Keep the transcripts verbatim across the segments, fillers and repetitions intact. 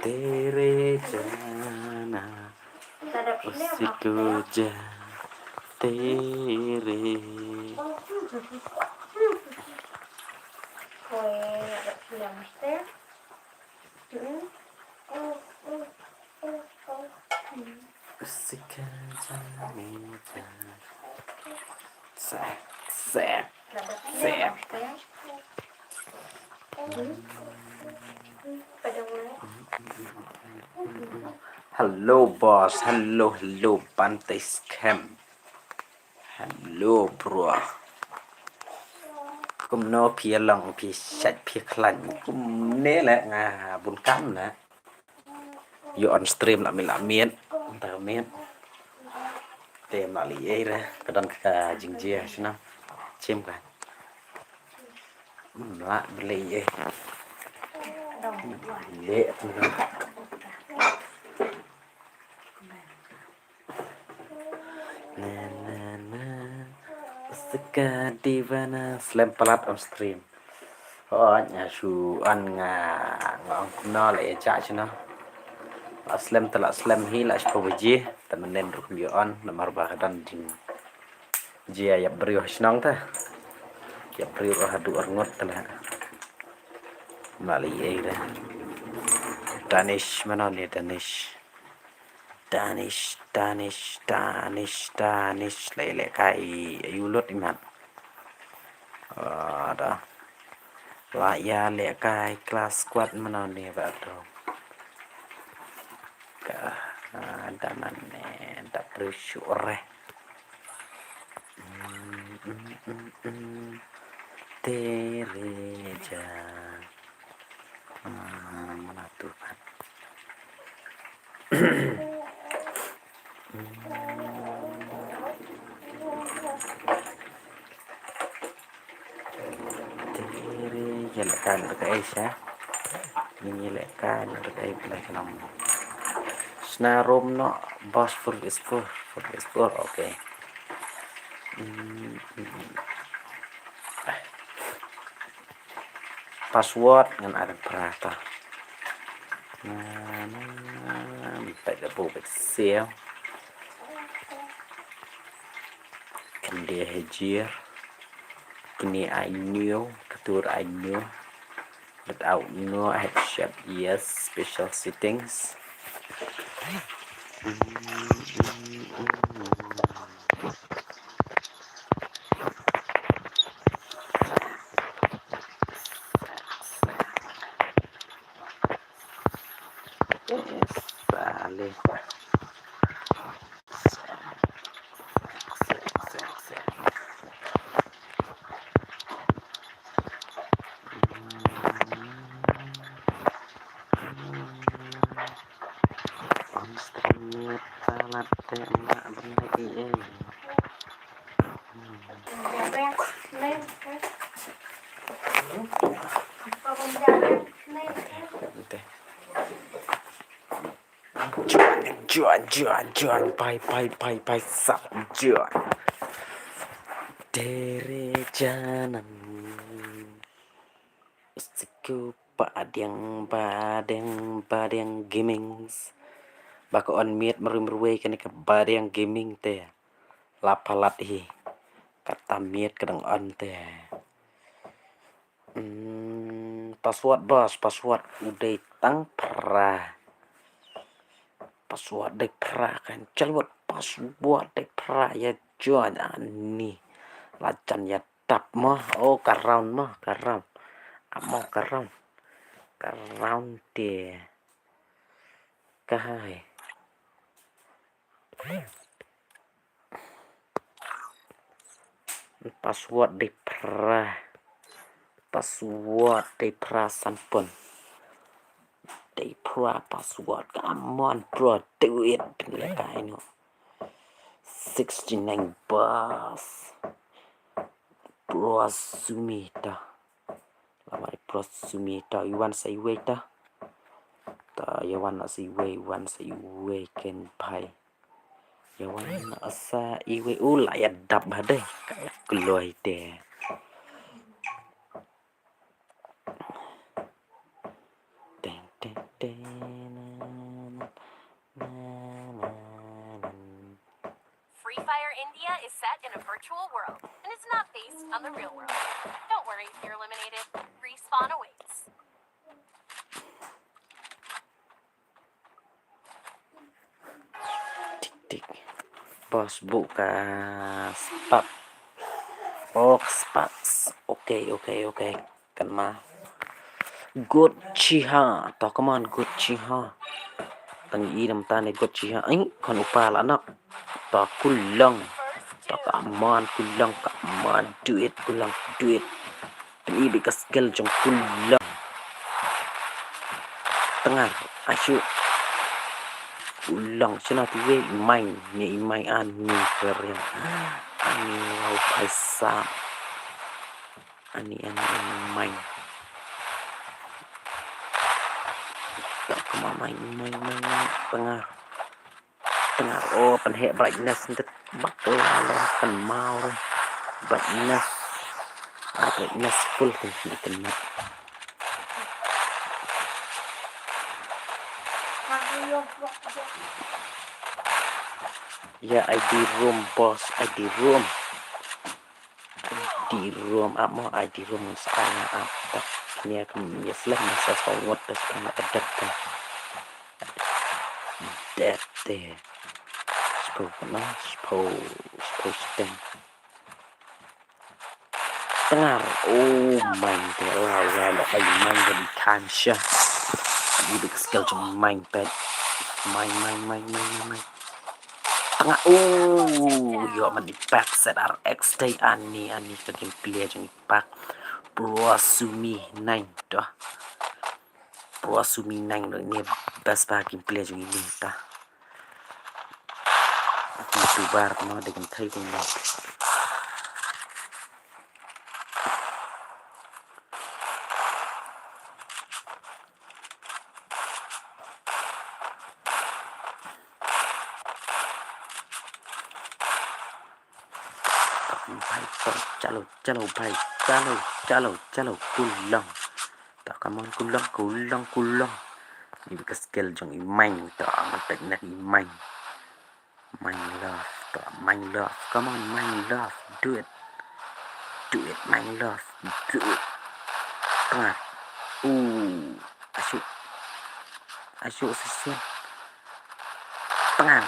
Tere jana, usiko ja, tere. Usiko ja, ja. Sa, sa, sa. Hello boss, hello, hello, Bante Scam. Hello bro. Kumno phi long, phi shait, phi khlaiñ? Kumne leh nga bun kam na. Ïoh on stream la miet la miet. Ynda miet. Te ma li ei re, ka don ka jingjia shna. Chim ka. Hmm, la beli ei. Le tu. Na, na, na. Sika divana slem palat on stream. Hooid, nga shu on nga, nga ong kumno la ïa jah shano. La slem te la slem hi la shiphew baje, te mynnin ruh ym ïoh on, namar ba ka don jing, jia ïap briew ha shnong te. Ïap briew ruh haduh arngut te la. Mali ei re. Danish, mano ne Danish? Danish, Danish, Danish, Danish. La ïalehkai aïu lut imat. Ah, da. La ïalehkai klas kwat mano ne ba to. Ka, ah, da man ne da pru shu re. Mm, mm, mm, mm. Tere ja. Ah, mana tu kan. Tere ja, lehkai na ka Asia. Ni lehkai na ka Asia. Sna room no, boss, four is four, four is four, okay. Mm, mm, mm. Password ngan ai phra ta. Na, na, na, peit da bu peit sel. Kynde ha jier. Kine ai new, katur ai new. Without no headshot, yes, special settings. Yes, bale. Join, join, join, join. Bye, bye, bye, bye. Sub join. Tere janam. Siku Badiang, Badiang, Badiang Gamings. Ba ka on miet mrui mrui kane ka Badiang Gaming te. La palat hi. Kata miet ka dang on te. Hmm, password boss, password u dei tang phra. Password dei phra kan. Chal wat password dei phra ïa join ani. La jan ïa tap mo. Oh, ka round mo, ka round. Amo ka round. Ka round te. Ka hai. Password dei phra. Password dei phra sanphew. Dei Pro password. Come on, bro. Do it. Pynleh kai no. Sixty-nine bars. Pro Sumi ta. Lama Pro Sumi ta. Iwan sa iwei ta. Ta, Iwan sa iwei, Iwan sa iwei ken pai. Ïa wan na sa iwei u la ïa dap ba dei. Ka ïa kloi te. Teng, teng, teng, na, na, na, na, na. Free Fire India is set in a virtual world, and it's not based on the real world. Don't worry if you're eliminated. Respawn awaits. Tik, tik. Boss buh ka spark. Oh, ka sparks. Okay, okay, okay. Kan ma. Good Chiha. To, come on, Good Chiha. Tang i nam ta ne Good Chiha. Ai, kan upa la nak. To, Kulong. To, come on, Kulong, come on. Do it, Kulong, do it. Pyn-i beit ka skill jong Kulong. Tngar, ashu. Kulong, shano te i Main, ne i Main ani kren. Ani wow paisa. Ani, ani, ani Main. Tak kema Main, Main, Main, Main. Tngar. Tngar, oh, pynheh brightness ntet bak la lem pynmaw re. Brightness. Ah, brightness full kan di kena. Ya, I D room, boss, I D room. I D room, ap mo, I D room, sa ap tak. Nia kem, ya, selek, sa sa ngot, sa ap, adak kan. Dep te. Shiphew khyndai, shiphew, shiphew shiteng. Tngar. Oh, Main te la, la, la, ai, Main te di khan sha. Di big skill jong Main pet. Main, Main, Main, Main, Main, Main. Tngar. Oh, ïoh man i Pak Z R X te ani, ani ka gameplay jong i Pak. Pro Sumi nine to. Pro Sumi nine, ine best ba gameplay jong ine ta. Aku tu bar no de kan thai kan no. Bhai, to, chalo, chalo, bhai, chalo, chalo, chalo, Kulong. To, come on, Kulong, Kulong, Kulong. Ni ka skill jong i Main, to, amat pek nak i Main. Main Love, to, Main Love, come on, Main Love, do it. Do it, Main Love, do it. Tngar. Uh, asyik. Asyik session. Tngar.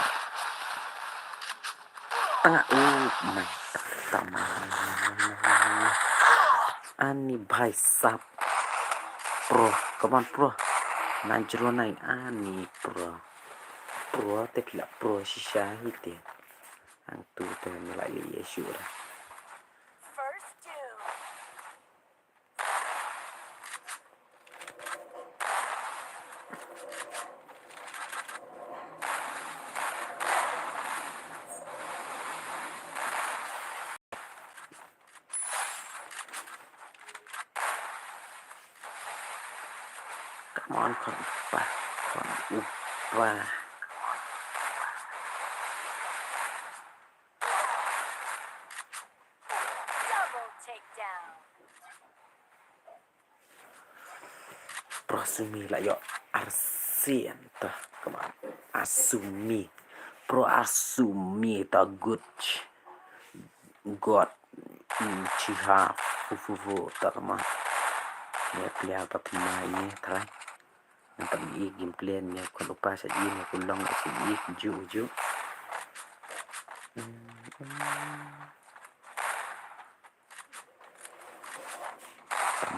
Tngar. Oh, mantap. Ani bhai sab. Pro. Come on, pro. Nine zero nine. Ani pro. Pro te phi la pro shisha hi te. Hangtu te me la ïa shu ra. Come on, khun upa, khun upa. Double takedown. Pro Sumi la ïoh arsien ta, come on. Asumi. Pro Asumi ta good. God. Chiha. Fu fu fu ta, come on. Ïa player ba thymmai ïa trai. Nampak i gameplay ïa khun upa sa i ne Kulong sa i ju ju.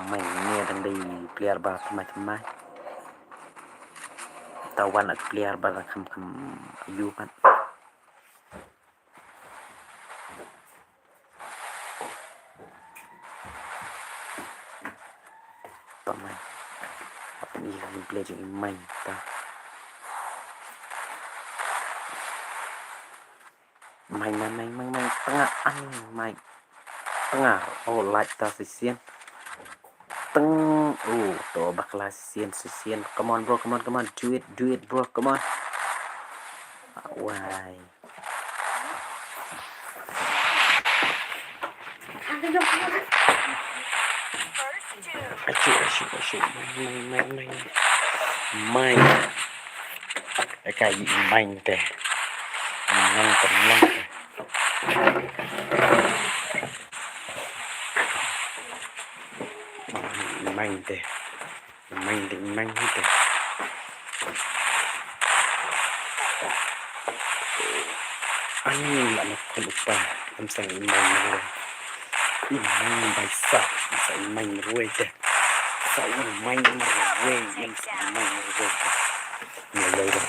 Mai ne dang dei player ba thymmai thymmai. Ta wan ak player ba kham kham ïu pat. Tymmen. Hap ni ka Leh jong i main ta. Main, main, main, main, main. Tnga, ani, main. Tnga. Oh, light ta shisien. Tng. Oh, to bakla shisien, shisien. Come on, bro, come on, come on. Do it, do it, bro, come on. Wai. Asyik, asyik, asyik. Main, main, main, main. Main. Aka i main te. Main te, main te. Main te. Main te, main te. Ani la na khun u pa. Em sa i main marwei. I main bai sa. Em sa i main marwei te. Sa i main marwei. Em sa i main marwei te. Ni lai da.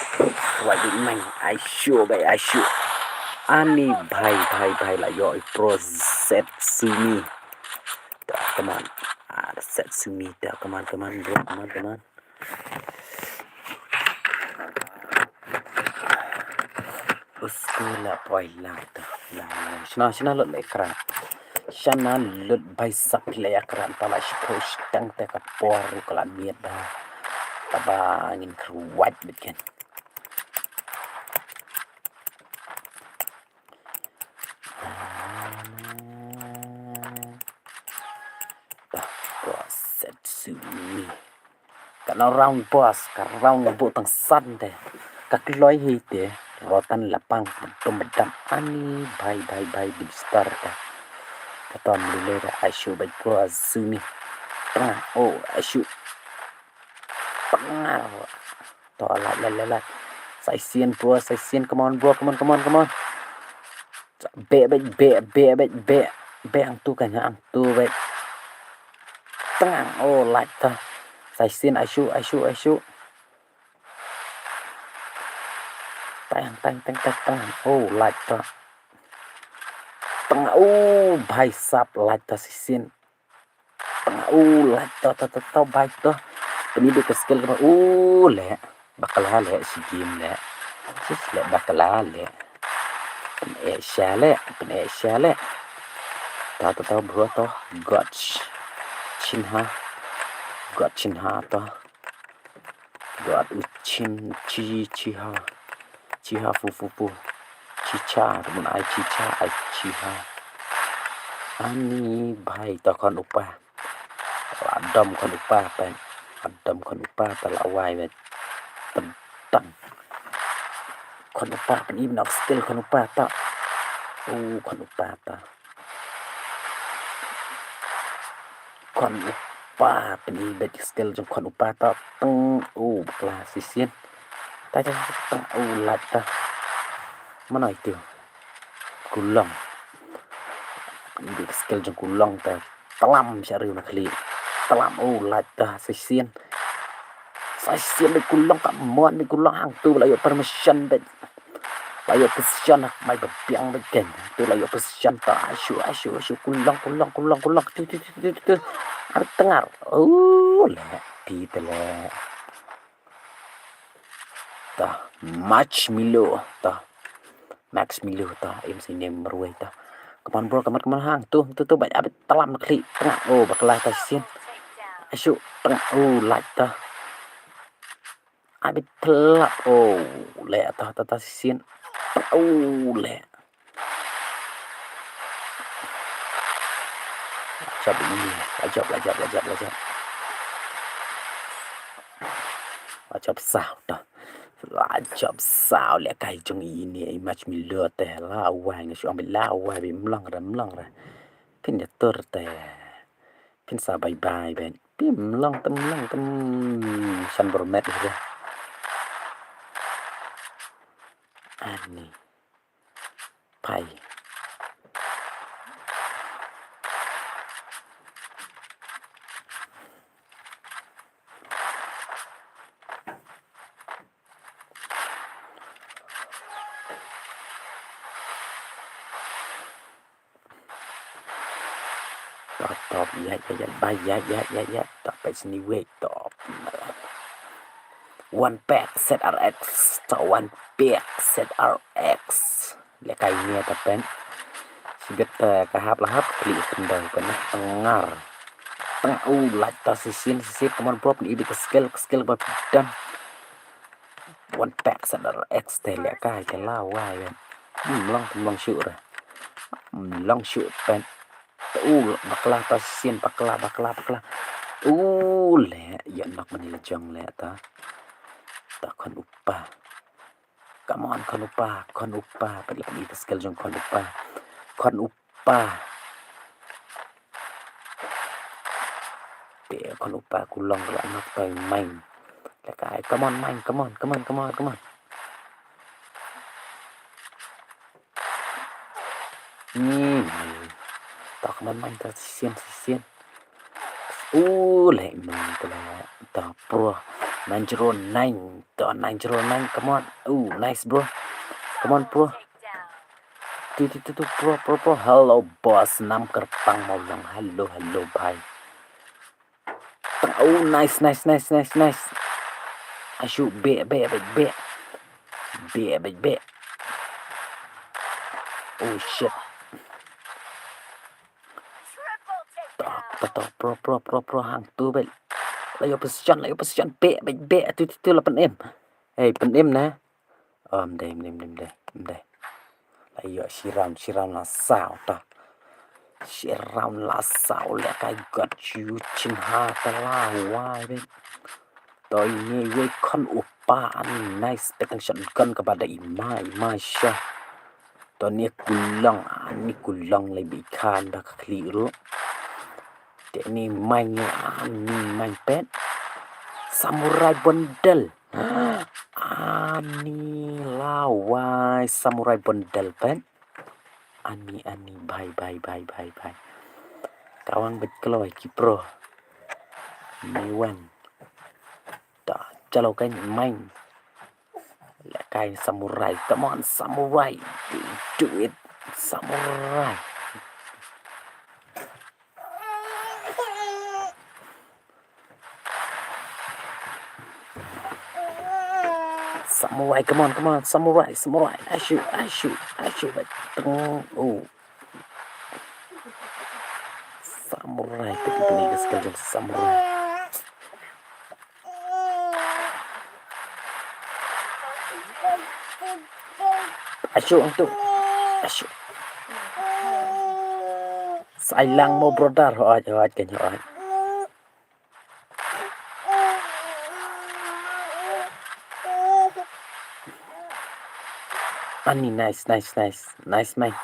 Wai di main. Ai shu bai, ai shu. Ani bhai, bhai, bhai la ïoh i Pro Setsumi. Ta, come on. Ah, Setsumi ta, come on, come on, bro, come on, come on. Usko la poi la ta. La, la. Shna, shna lut le kra. Shna lut bai sap le kra. Ta la shipho shtang te ka por ruh ka la miet da. Kaba ngin kruwat bit ken. Bah, Pro Setsumi. Ka na round boss, ka round nga buh tang san te. Ka kloi hi te, rotan lapang, dum dam ani, bhai, bhai, bhai, big star te. Ka tom lile te, aishu bai Pro Setsumi. Tang, oh, aishu. Tang. To, light, light, light, light. Sa shisien, bro, sa shisien. Come on, bro, come on, come on, come on. Beh, beh, beh, beh, beh, beh. Beh hangtu kan, hangtu, beh. Tang, oh, light ta. Sa shisien, aishu, aishu, aishu. Tang, tang, tang, tang, tang. Oh, light ta. Tang, oh, bhai sahab, light ta shisien. Tang, oh, light to, to, to, to, bhai to. Pyni beit ka skill kaba, oh, leh. Bakla leh, shi game leh. Sis leh, bakla leh. Pyneh sha leh, pyneh sha leh. To, to, to, bro to. Gotch. Chin ha. Gotch chin ha to. Gotch u chin, chi, chi ha. Chi ha fu, fu, fu. Chi cha, te mun ai chi cha, ai chi ha. Ani bhai to khun u pa. La dom khun u pa, pen. La dom khun u pa, te la wai, pen. Tang, tang. Khun u pa, pen im nok skill khun u pa, ta. Oh, khun u pa, ta. Khun u pa, pyni beit skill jong khun u pa ta, tang, oh, bakla shisien. Ta, ta, ta, tang, oh, light ta. Mano itu? Kulong. Pyni beit skill jong Kulong ta. Tlam sha riew na khlieh. Tlam, oh, light ta shisien. Sa shisien beit Kulong, ka mon beit Kulong hangtu la ïoh permission beit. La ïoh position ha mai ba biang beit ken. Tu la ïoh position ta, aishu, aishu, aishu, Kulong, Kulong, Kulong, Kulong. Tu, tu, tu, tu, tu, tu. Ar tengar. Oh, leh, pi te leh. Ta, Max Milo. Ta. Max Milo ta, im sini marwei ta. Come on, bro, come on, come on, hangtu, tu, tu, bad abit tlam na khlieh. Tang, oh, bakla ta shisien. Aishu, tang, oh, light ta. Abit tlap, oh, leh ta, ta, ta shisien. Oh, leh. La jop ini, la jop, la jop, la jop, la jop. La jop saw ta. La jop saw leh kai jong ini, i Max Milo te, la wai nga shu ong beit la wai beit, mlong re, mlong re. Phin ïa tur te. Phin sa bye bye beit. Phi mlong te mlong te, mm, shan bor met hi. Ani. Pai. Top, top, ïa, ïa, ïa, bai, ïa, ïa, ïa, ïa, top, bai sini wei, top. One pack Z R X, to one pack Z R X. Lehkai nia ta pen. Sibit, eh, ka hap la hap klik kendang pen tengar. Tengah u lait ta sisin sisin, come on bro, ni ibi ka skill, ka skill ba dang. One pack Z R X te lehkai te la wai pen. Hmm, long, long shuh ra. Hmm, long shuh pen. U bakla ta sisin, bakla, bakla, bakla. U leh, ïa nok mani la jong leh ta. Ta khon u pa. Come on, khon u pa, khon u pa. Pat leh pynïa ka skill jong khon u pa. Khon u pa. Te khon u pa ku long la nok toi main. Lehkai, come on main, come on, come on, come on, come on. Hmm. Ta come on main, ta sisin, sisin. U leh main ta leh. Ta pro. Nine zero nine. Ta nine zero nine, come on. U, nice bro. Come on bro. Tu tu tu tu pro pro pro. Hello boss, nam kyrpang mo long. Hello hello bhai. Oh, nice, nice, nice, nice, nice. Ashu, be, be, be, be. Be, be, be. Oh shit. Tok, tok, tok, pro, pro, pro, pro, hang tu, be. La ïoh position, la ïoh position, be, be, be. Tu, tu, tu, la pynim. Hey, pynim na. Oh, ym dei, ym dei, ym dei, ym dei, ym dei. La ïoh shi round, shi round la saw ta. Shi round la saw lehkai got shu chin ha ta la wai beit. To ine iwei khon u pa ani nice pet tang shotgun kaba da i ma, i ma sha. To ne kulong, ani kulong lei bi khan ba ka khlieh ruh. Te ni main ni, ani main pet. Samurai bondel. Ani lawai samurai bondel pet. Ani, ani, bhai, bhai, bhai, bhai, bhai. Kawang bet kloi ki pro. Ni wan. Ta, chalo kan main. Lehkai samurai. Come on, samurai. Do it, samurai. Samurai, come on, come on, samurai, samurai. Ashu, ashu, ashu. Oh. Samurai, kita punya skill jong samurai. Ashu, ang tu. Ashu. Sai lang mo brother, hoi, hoi, kan hoi. Ani, nice, nice, nice. Nice, mate.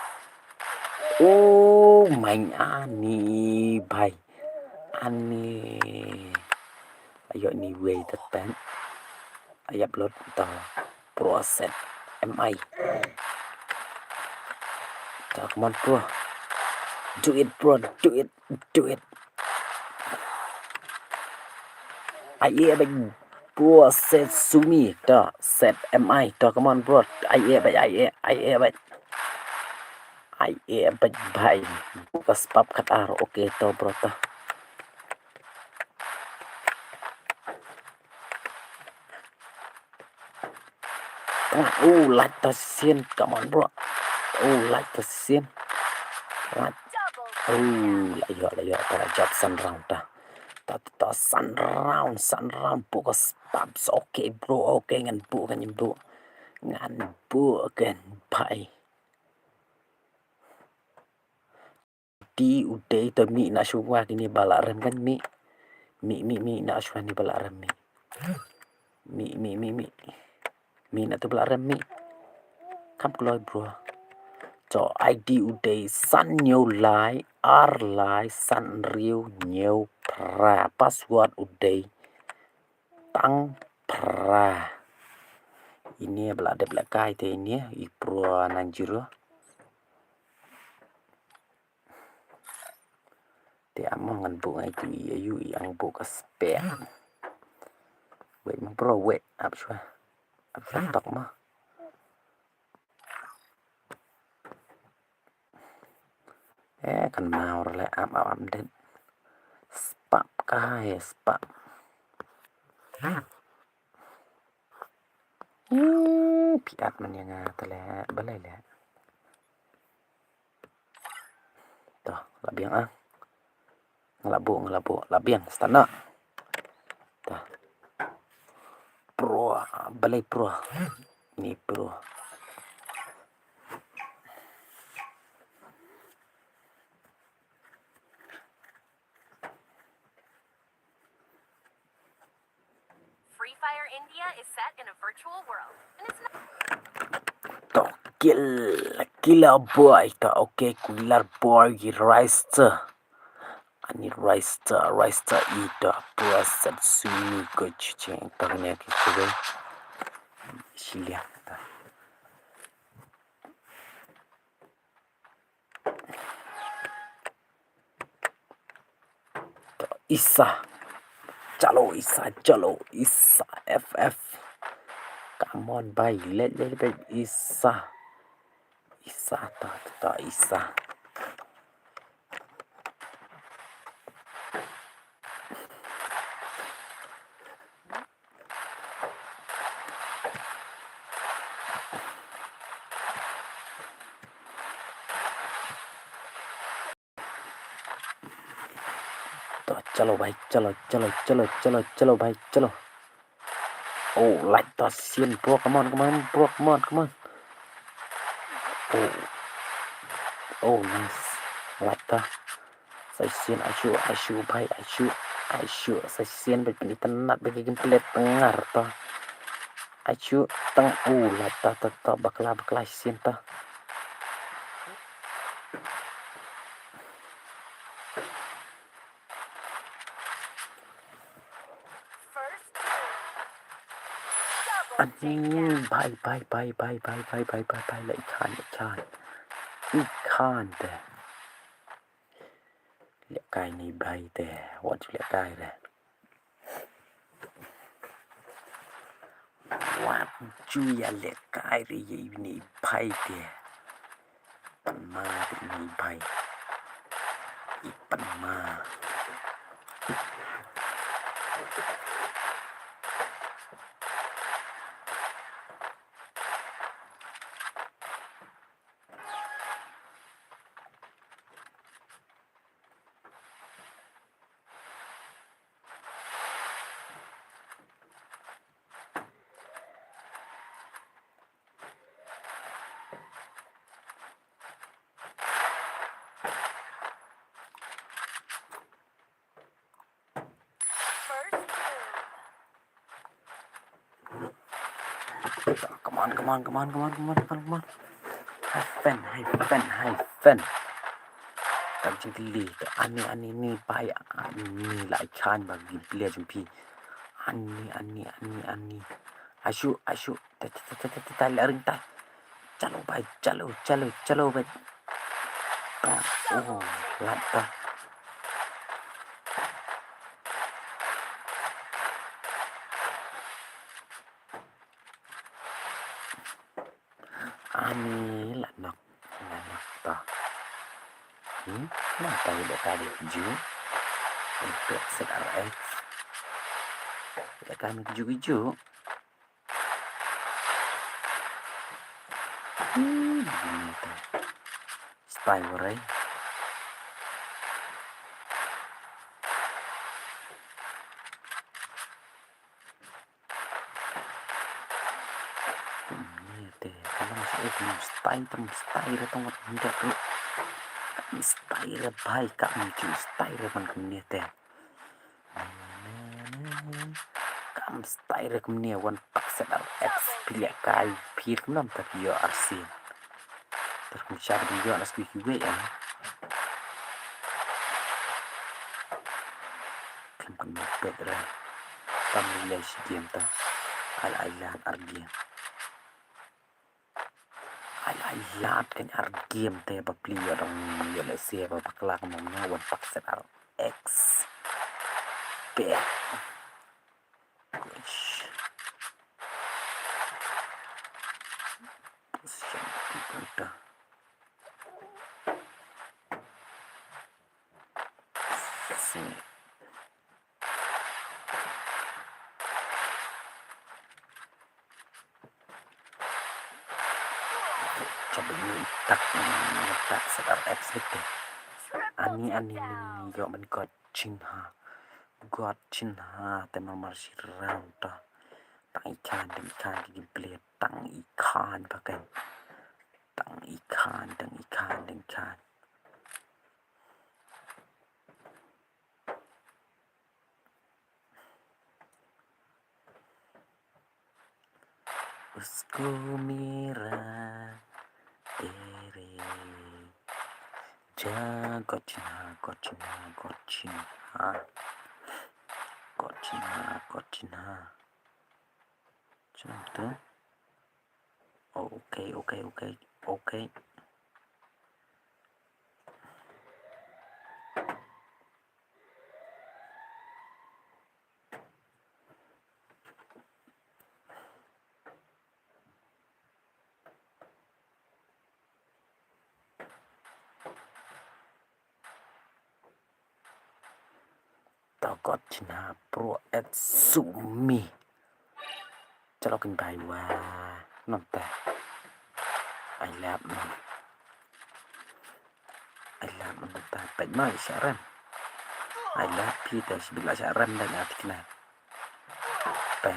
Oh, mate, ani, bhai. Ani. Ayo, ni wei tetan. Ayap lot ta. Pro set. M I. Ta, come on, bro. Do it, bro. Do it. Do it. Ai e bad bro, set Sumi, to, set M I, to, come on, bro. Ai e bad, ai e, ai e bad. Ai e bad, bhai. Ka spap kat ar, okay, to, bro, to. Tengah, oh, light to sien, come on, bro. Oh, light to sien. Light. Oh, la ïoh, la ïoh, ta la jop san round ta. Ta, ta, ta, san round, san round, buh ka spap, okay, bro, okay, ngan buh, ngan buh. Ngan buh, kan, bhai. Ti u dei to mih na shuwa kine ba la rem kan mih. Mih, mih, mih na shuwa ni ba la rem mih. Mih, mih, mih, mih. Mih na tu ba la rem mih. Kam kloi bro. To I D u dei san hynñiew lai, ar lai, san hynriew hynñiew phra. Password u dei tang phra. Ine ba la dep lehkai te ine i pro nine zero. Te amo ngan buh ngai tu i ayu i ang buh ka spek. Wait mo bro, wait, ap shuwa. Ap shuwa tok mo. Eh, kan mau le ap ap ap det. Spap kai, spap. Phi at man ïa nga te leh, balei leh. To, la biang ah. Nga la buh, nga la buh, la biang, start noh. To. Pro, balei pro. Ni pro. Free Fire India is set in a virtual world, and it's not To kill, killer boy, to okay, killer boy, rise to. Ani rise to, rise to, ito, puas sat sumi ko chicheng, to kanya kicheng. Shilia, to. Isa. Chalo, Isa, chalo, Isa, F F. Come on, bhai, let, let, let, Isa. Isa, ta, ta, ta, Isa. To, chalo bhai, chalo, chalo, chalo, chalo, chalo bhai, chalo. Oh, lait to sien, bro, come on, come on, bro, come on, come on. Oh. Oh, nice. Lait to. Sa shisien, ai shu, ai shu, bhai, ai shu, ai shu, sa shisien, bhai, pynitynat, bhai, ki gameplay tyngar to. Ai shu, tang, u, la, to, to, to, bakla, bakla, shisien to. Ani, bhai, bhai, bhai, la i khan, i khan. I khan te. Lehkai ni bhai te, wat ju lehkai re. Wat ju ïa lehkai re ïa i ni bhai te. Pan ma te i ni bhai. I pan ma. Come on, come on, come on, come on, come on, come on, come on. Hyphen, hyphen, hyphen. Ka jingkylli, to ani, ani, ni bhai, ani la i khan ba ki player jong phi. Ani, ani, ani, ani. Ai shu, ai shu. Tai, tai, tai, tai, tai, tai, la ring tai. Chalo bhai, chalo, chalo, chalo bhai. Oh, lait to. Ani la nok, la nok to. Hmm, na ta ïa ka dei kju. Untuk set R X. Ïa ka dei kju kju. Hmm, ini tu. Style warai. Kumne te, ka long sha, eh, kumne style, tang style re tang wat nda tu. Kam style re bhai, kam ju style re man kumne te. Kam style re kumne, wan pak set R X, phi lehkai, phi kumne, ta phi ïoh R C. Ter kum shah phi ïoh na sku kiwei, eh. Kam kan mapet re. Kam leh shi game ta. Ai ai lad ar game. Ai ai lad kan ar game te ba pli ya dong ya le se ba bakla kam na wan pak set R X. Pe. Push. Position people ta. Sini. Chop ïa i tak, i tak sa dar F six te. Ani, ani, ani, ïoh ban got chin ha. Got chin ha, te mar mar shi round ta. Tang i khan, tang i khan, ki blade, tang i khan, pakai. Tang i khan, tang i khan, tang i khan. Usko mera tere ja, got chin ha, got chin ha, got chin ha. Got chin ha, got chin ha. Chin ha tu. Okay, okay, okay, okay. Togot chin ha pro et sumi. Chalo kin bai wa. Nom ta. Ai lap nom. Ai lap nom ta. Pek mai sha rem. Ai lap pi ta sibik la sha rem da nga tikna. Pek.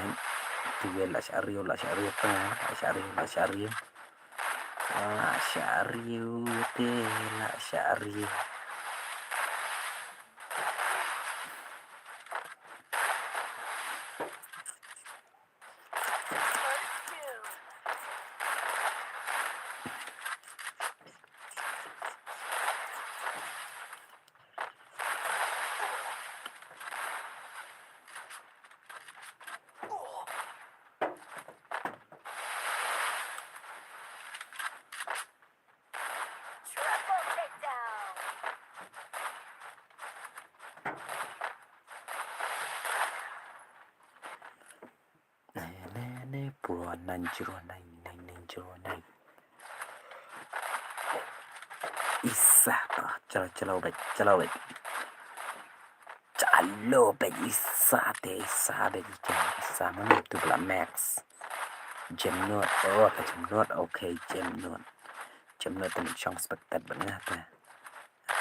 Tuwe la sha riu, la sha riu tengah, la sha riu, la sha riu. La sha riu te, la sha riu. Ne, ne, ne, pro nine zero nine, nine, nine zero nine. Isa, ah, chalo, chalo, bhai, chalo, bhai. Chalo, bhai, isa, te, isa, bhai, isa, isa, mano tu pula Max. Jemnut, oh, ka Jemnut, okay, Jemnut. Jemnut, te, shong spectate, bhai, nga, te.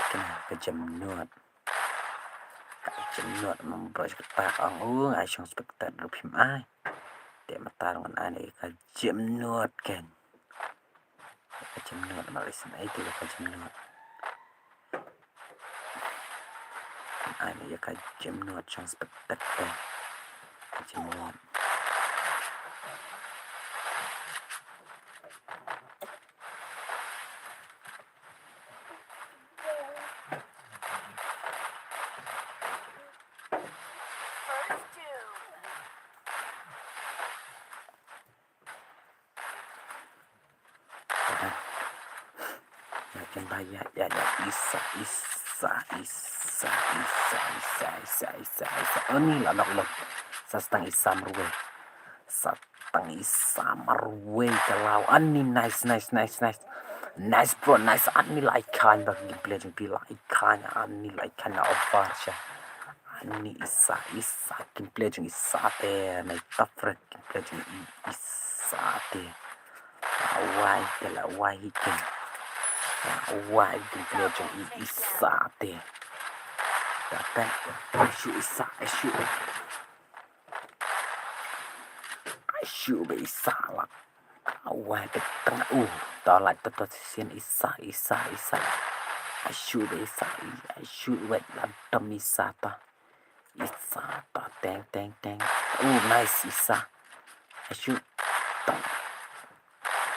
Kena, ka Jemnut. Ka Jemnut, mam bro, ka ta, ang, oh, ai, shong spectate, rup him, ai. Te, mata, ngan, ai, ka Jemnut, ken. Ka Jemnut, ma listen, ai, te, ka Jemnut. Ai, ïa ka Jemnut shong spectate. Ka Jemnut. Ïa, ïa, ïa, ïa, isa, isa, isa. Ani la nok nok. Sa stang isa marwei. Sa stang isa marwei ka law. Ani nice, nice, nice, nice. Nice bro, nice. Ani la ikhan ba gameplay jong phi la ikhan. Ani la ikhan na over sha. Ani isa, isa, gameplay jong isa te, nai tough red, gameplay jong i, isa te. La wai te, la wai te. La wai, gameplay jong i, isa te. Ta pen, ai shu isa, ai shu. Ai shu ba isa la. Wai, te tang u. Ta la ta ta shisien isa, isa, isa. Ai shu ba isa, i, ai shu wet la dam isa ta. Isa ta teng, teng, teng. Oh, nice, isa. Ai shu. Tang.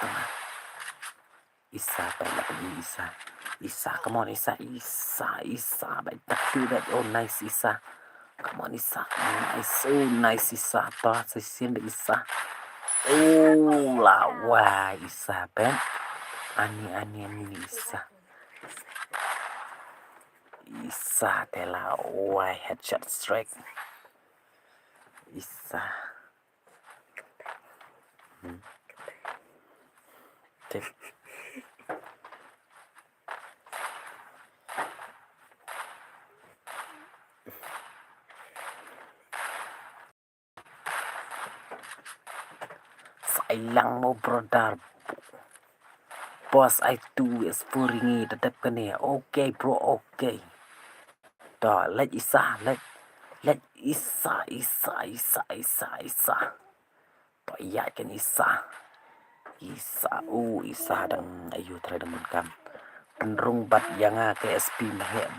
Tang. Isa, ta la pyn isa. Isa, come on, isa, isa, isa, ba ta tu ba. Oh, nice, isa. Come on, isa. Nice. Oh, nice, isa. Ta shisien ba isa. Oh, la wai, isa, pek. Ani, ani, ani, isa. Isa, te la wai, headshot strike. Isa. Hmm. Te. Sa ai lang mo brother. Boss, ai tu is for ringi da dep kane. Okay, bro, okay. To, leit isa, leit. Leit isa, isa, isa, isa, isa. To, ïa ken isa. Isa, u isa dang ayu trai dang kam. Pynrung bad ïa nga ka S P mehek.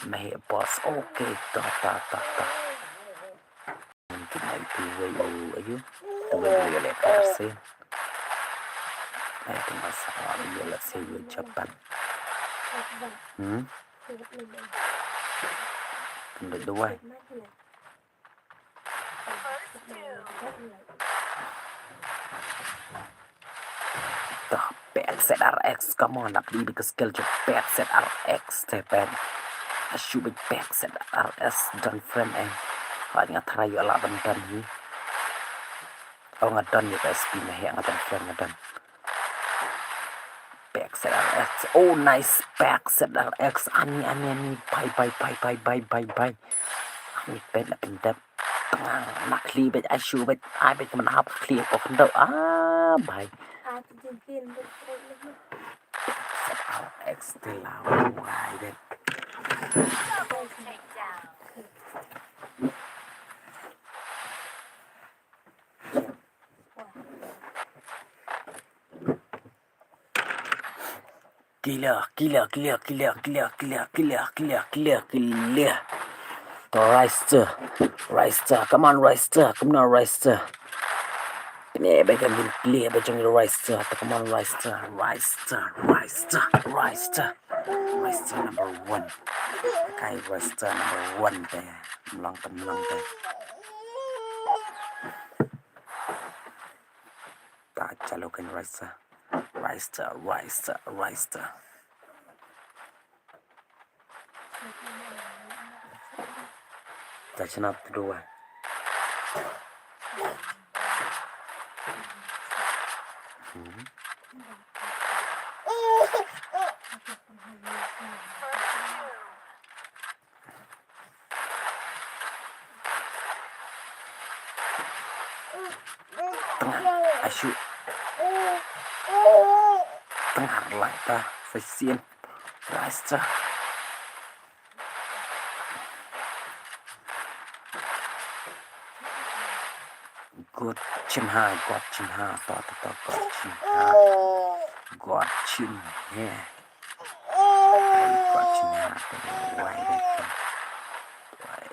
Mehek boss. Okay, to, to, to, to. Mungkin ai tu wei u ayu. Tu wei u le kar se. Ai tu masa ayu la se u Japan. Hmm? Pynrung duwai. Dah, Back Z R X, come on, ap di bika skill jong Back Z R X te pen. Ashu bit Back Z R X don friend em. Hoi nga try ïa la ban don hi. Oh, nga don ïa ka S P mehek, nga don friend, nga don. Back Z R X. Oh, nice. Back Z R X. Ani, ani, ani. Bye, bye, bye, bye, bye, bye, bye. Ani, pen, pen, pen. Tnga, nak li, bet, ai shu, bet, ai, bet, kemana hap, kli, kok, ndo. Ah, bye. Z R X, te la, wai, bet. Killer, killer, killer, killer. To Rister, Rister, come on Rister, come on Rister. Pyneh bha ka lim pyneh bha jong Rister, to come on Rister, Rister, Rister, Rister. Rister number one. Kai Rister number one te. Mlong te, mlong te. Ta chalo kan Rister. Rister, Rister, Rister. Ta chana tdua. Hmm. Tnga, ashu. Tnga, lait ta, sa sien. Lait ta. God Chin Ha, God Chin Ha, to, to, to, God Chin Ha. God Chin Ha. God Chin Ha, to, wai, wai, wai.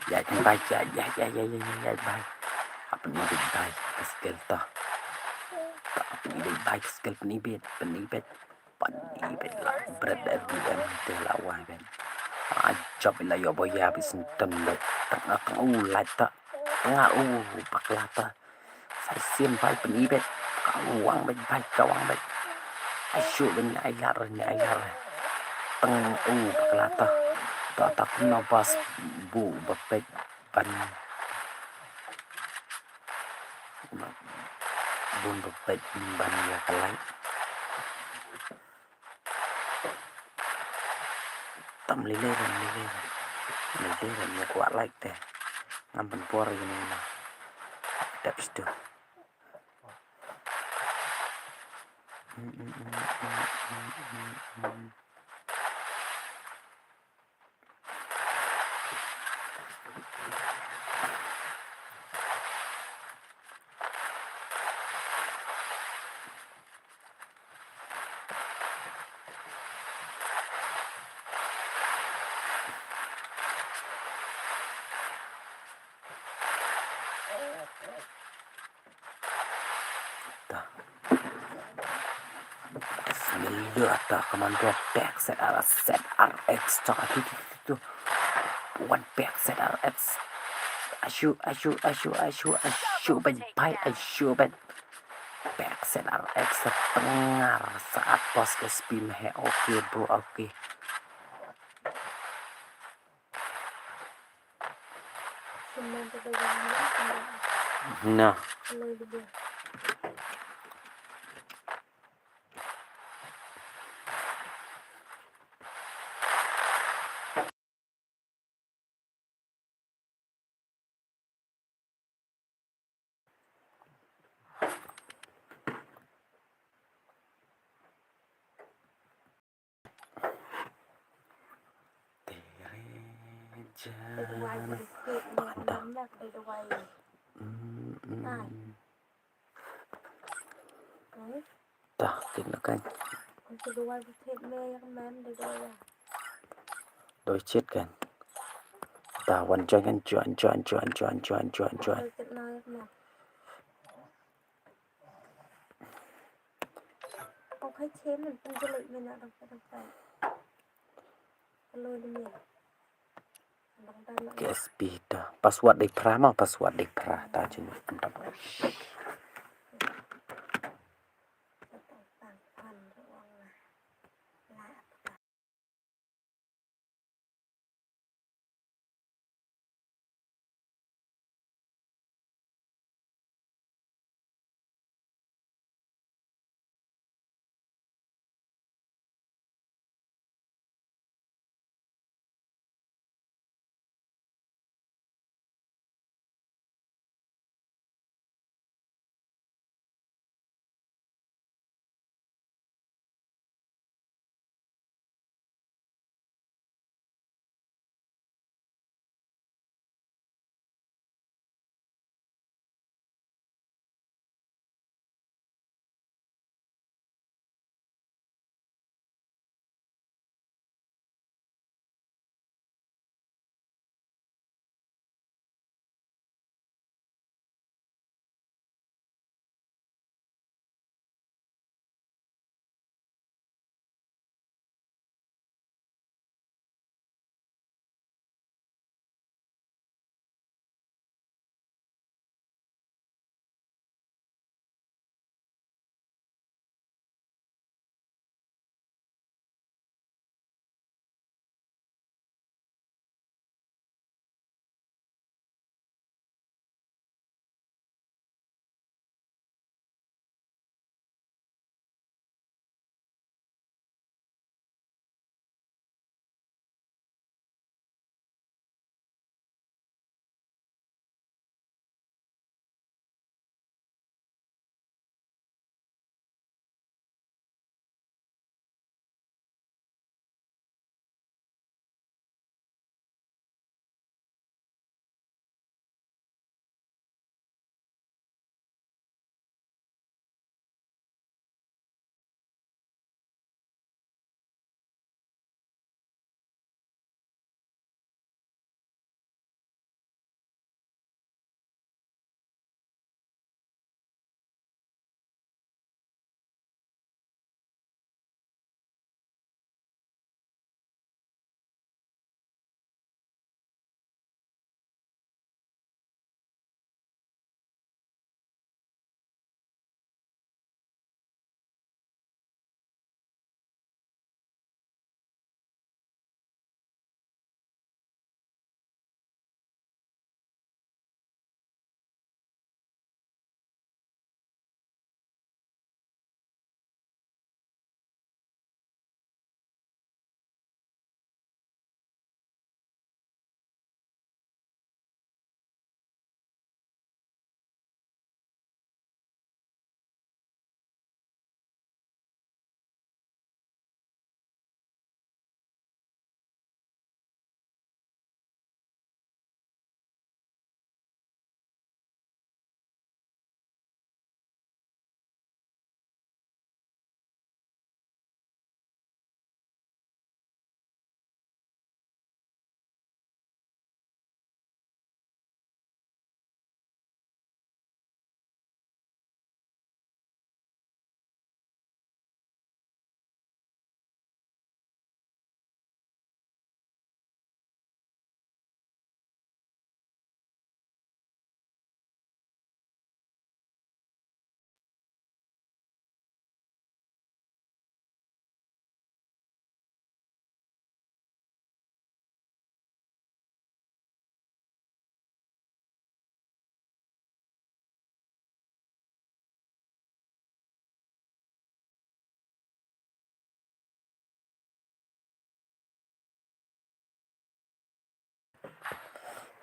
Ïa kan bai, ïa, ïa, bai. Hap ni bit bai, ka skill to. Hap ni bit bai, ka skill ni bit, ni bit. Pan ibit la bret da B M te la wai ben. A jop ila yo boya bi sen tem bet. Tang tang u lait ta. Tang u bakla ta. Sai sien bai pan ibit. Ka wang bet bai ka wang bet. Ai shu ben ai lar ni ai lar. Tang u bakla ta. Ta ta kumno bas bu ba bet ban. Bun ba peit ban ïa ka light. Tam lei lei ren, lei lei ren. Lei lei ren ïa kwah light te. Ngam pynpor ïa kane na. Dep stu. Ta. Bismillah, ta, commando, back set R, set R X, ta, tu, tu, tu, tu. One back set R X. Ashu, ashu, ashu, ashu, ashu, bang, bang, ashu, bang. Back set R X, tyngar, saat boss ke spin he, okay, bro, okay. Na. Tere jana panda. Mm, mm. Ta, tin na kan. Doi chet kan. Ta, wan join kan, join, join, join. K S P ta. Password dei phra ma, password dei phra ta jin.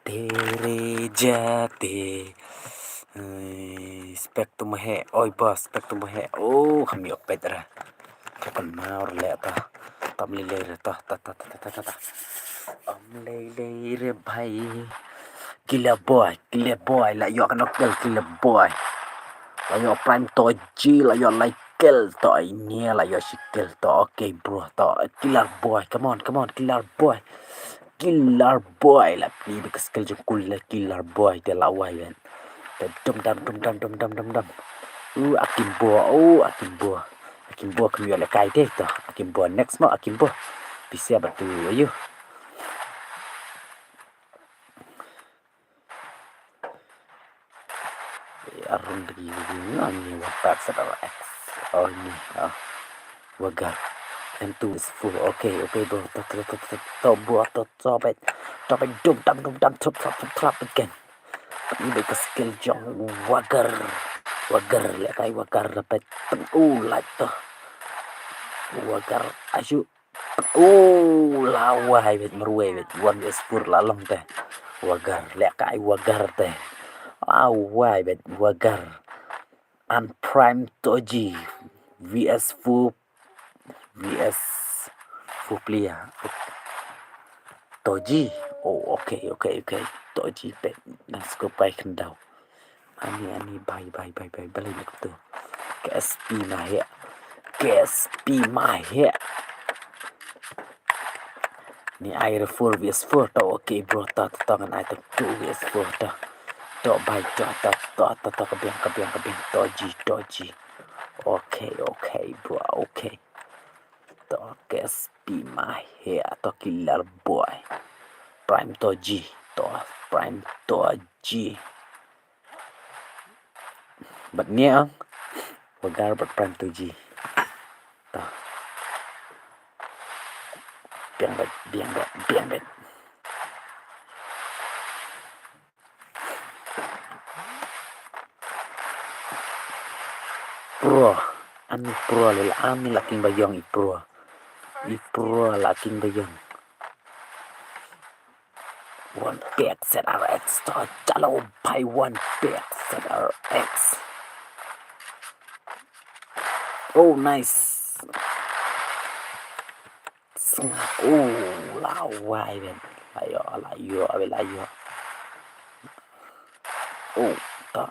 Tere jate. Spek tu mahe. Oi bos, spek tu mahe. Oh, ham yok pet ra. Kapan mau le ta. Tam le le ta ta ta ta ta ta ta. Am le le re bhai. Killer boy, killer boy, la yok nok kel killer boy. La yok prime to ji, la yok like kel to ini, la yok shikel to. Okay bro, to killer boy. Come on, come on, killer boy. Killer boy, la pli bik skill jong kul la killer boy te la wai ben. Te dum dam dum dam dum dam dum dam. U akimbo, u akimbo. Akimbo kami le kai te to. Akimbo next mo akimbo. Bisa batu ayu. Arung degi degi ngam ni watak sedara X. Oh ni, oh. Wagar. And two is full. Okay, okay bro. To to to to to bro to to bet. To bet dum dam dum dam trup trup trup trup again. Ini bek skill jong wagar. Wagar le kai wagar dapat. Oh light to. Wagar ayu. Oh, la wai bet marwei bet. One is four la long te. Wagar, le kai wagar te. La wai bet wagar. And prime toji. V S four. V S four player. Toji. Oh, okay, okay, okay. Toji bet. Let's go pai kendau. Ani, ani, bye, bye, bye, bye, bye, bye, tu. K S P mahek. K S P mahek. Ni ai re four V S four to, okay, bro, to, to, to, ngan ai to two V S four to. To, bye, to, to, to, to, to, kebiang, kebiang, kebiang, to, ji, to, ji. Okay, okay, bro, okay. To, K S P mahek, to, killer boy. Prime to, ji, to, prime to, ji. Bad ni ang wagar bad prime to ji. Ta. Biang bad, biang bad, biang bad. Pro. Ani pro le la ani la king bayong i pro. I pro la king bayong. One pack Z R X to chalo bhai one pack Z R X. Oh nice. Sngap. Oh la wai ben. La yo la yo abe la yo. Oh ta.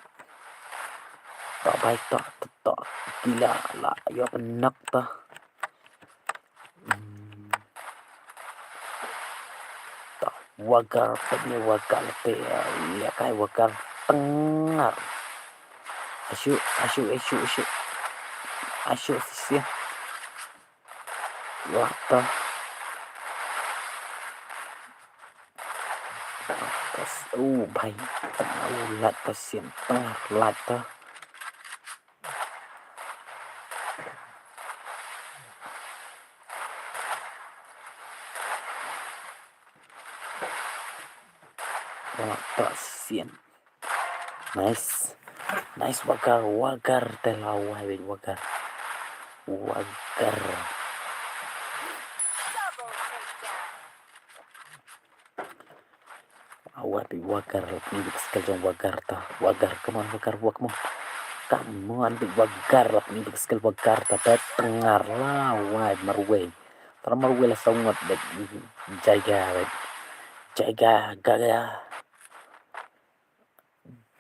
Ta bhai ta ta ta. Gila la yo nak ta. Hmm. Ta wagar pet ni wagar te ya kai wagar tengar. Asu asu asu asu. Asu sisi. Lata. Lata. Oh bhai. Oh lata sian tengar lata. Wah, tak sian. Nice. Nice wagar, wagar te la wai wagar. Wagar. Awa pi wagar ni bik skill jong wagar ta. Wagar, come on wagar, wa- come on. Come on pi wagar ni bik skill wagar ta. Bet tengar la wai marwei. Tara marwei la sawngot bet jaiga bet. Jaiga gaya.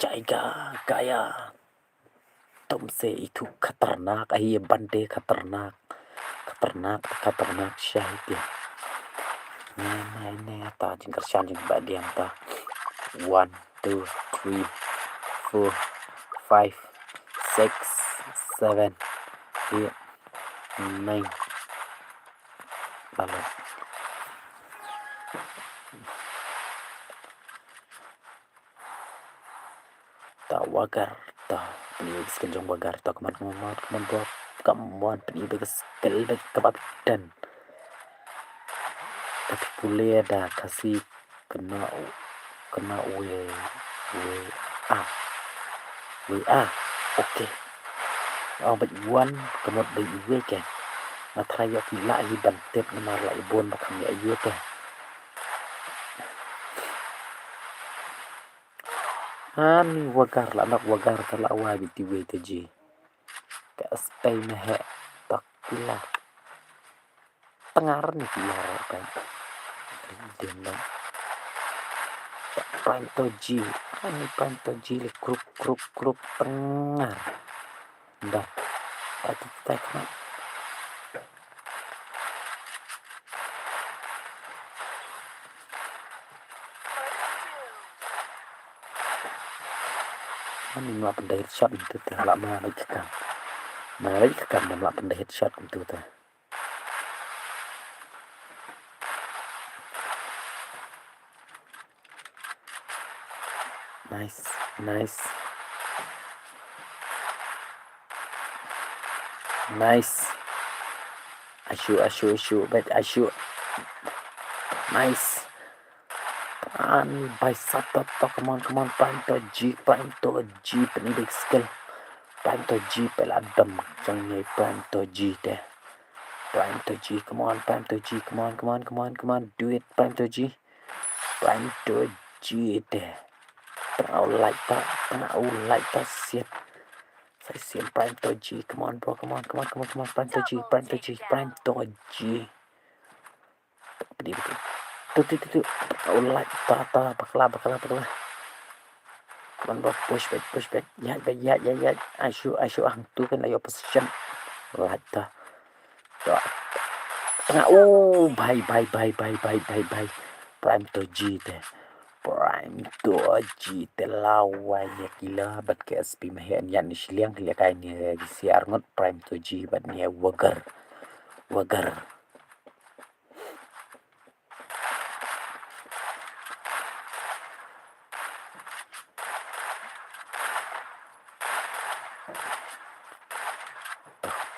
Jaiga gaya. Tumse itu khatarnak, ahi bande khatarnak. Khatarnak, khatarnak shahid ya. Nai nai nai ta jingkyrshan jingbadia ta. One, two, three, four, five, six, seven, eight, nine. Lalu. Ta wagar ta. Pynïoh skill jong wagar ta. Come on, come on, come on, come on, bro. Come on, pynïoh skill bad kaba pynïoh. Tapi pule da kasi kena u- kena we we a we a. Okay. Ong bad wan kemot bad we ke. Nga try ïa ki la i ban tip namar la i bun ba kam ïa yu te. Hani Wagar la nok Wagar ta la wai biti wei ta ji. Ka stay na he tak pila. Tngar ni pila re kan. Din ba. Prime to ji. Hani Prime to ji le krup krup krup tngar. Dah. Ati tak na. Ani ma pynda headshot kumtu te la ma lagi kam. Ma lagi kam ma pynda headshot kumtu te. Nice, nice. Nice. Ashu, ashu, ashu, bet ashu. Nice. An bai sat to, to, come on, come on, Prime to ji, Prime to ji, pynbeit skill. Prime to ji, pela dam, jong ni Prime to ji te. Prime to ji, come on, Prime to ji, come on, come on, come on, come on, do it, Prime to ji. Prime to ji te. Tang au like ta, tang au like ta siat. Sai siat Prime to ji, come on bro, come on, come on, come on, come on, Prime to ji, Prime to ji, Prime to ji. Pdi pdi. Tu tu tu tu. Au like ta ta, bakla bakla bakla. Come on bro, push back, push back. Ya ya ya ya ya. Ashu ashu hangtu kan la ïoh position. Like ta. Tengah. Oh, bhai, bhai, bhai, bhai, bhai, bhai, bhai. Prime to ji te. Prime to ji te lawai ïa ki la bad ka S P ma he ïa ni shiliang ki la kai ni si arngut Prime to ji bad ni Wagar. Wagar.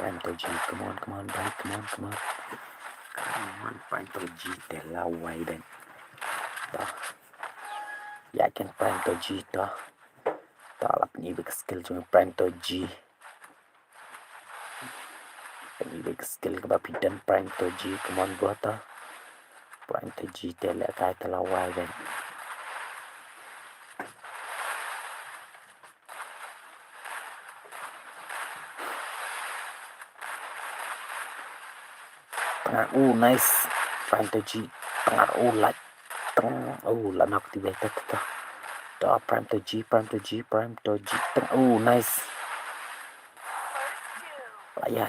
Prime to ji, come on, come on, bhai, come on, come on. Come on, Prime to ji te lawai ben. To. Ïa ken Prime to ji to. To la pynbeit skill jong Prime to ji. Pynbeit skill kaba phi don Prime to ji, come on bro to. Prime to ji te leh kai te lawai ben. Tengah, oh, nice. Prime to ji. Tengah, oh, like. Teng, oh, la nok ti beta ta. To Prime to ji, Prime to ji, Prime to ji. Teng, oh, nice. La ïa.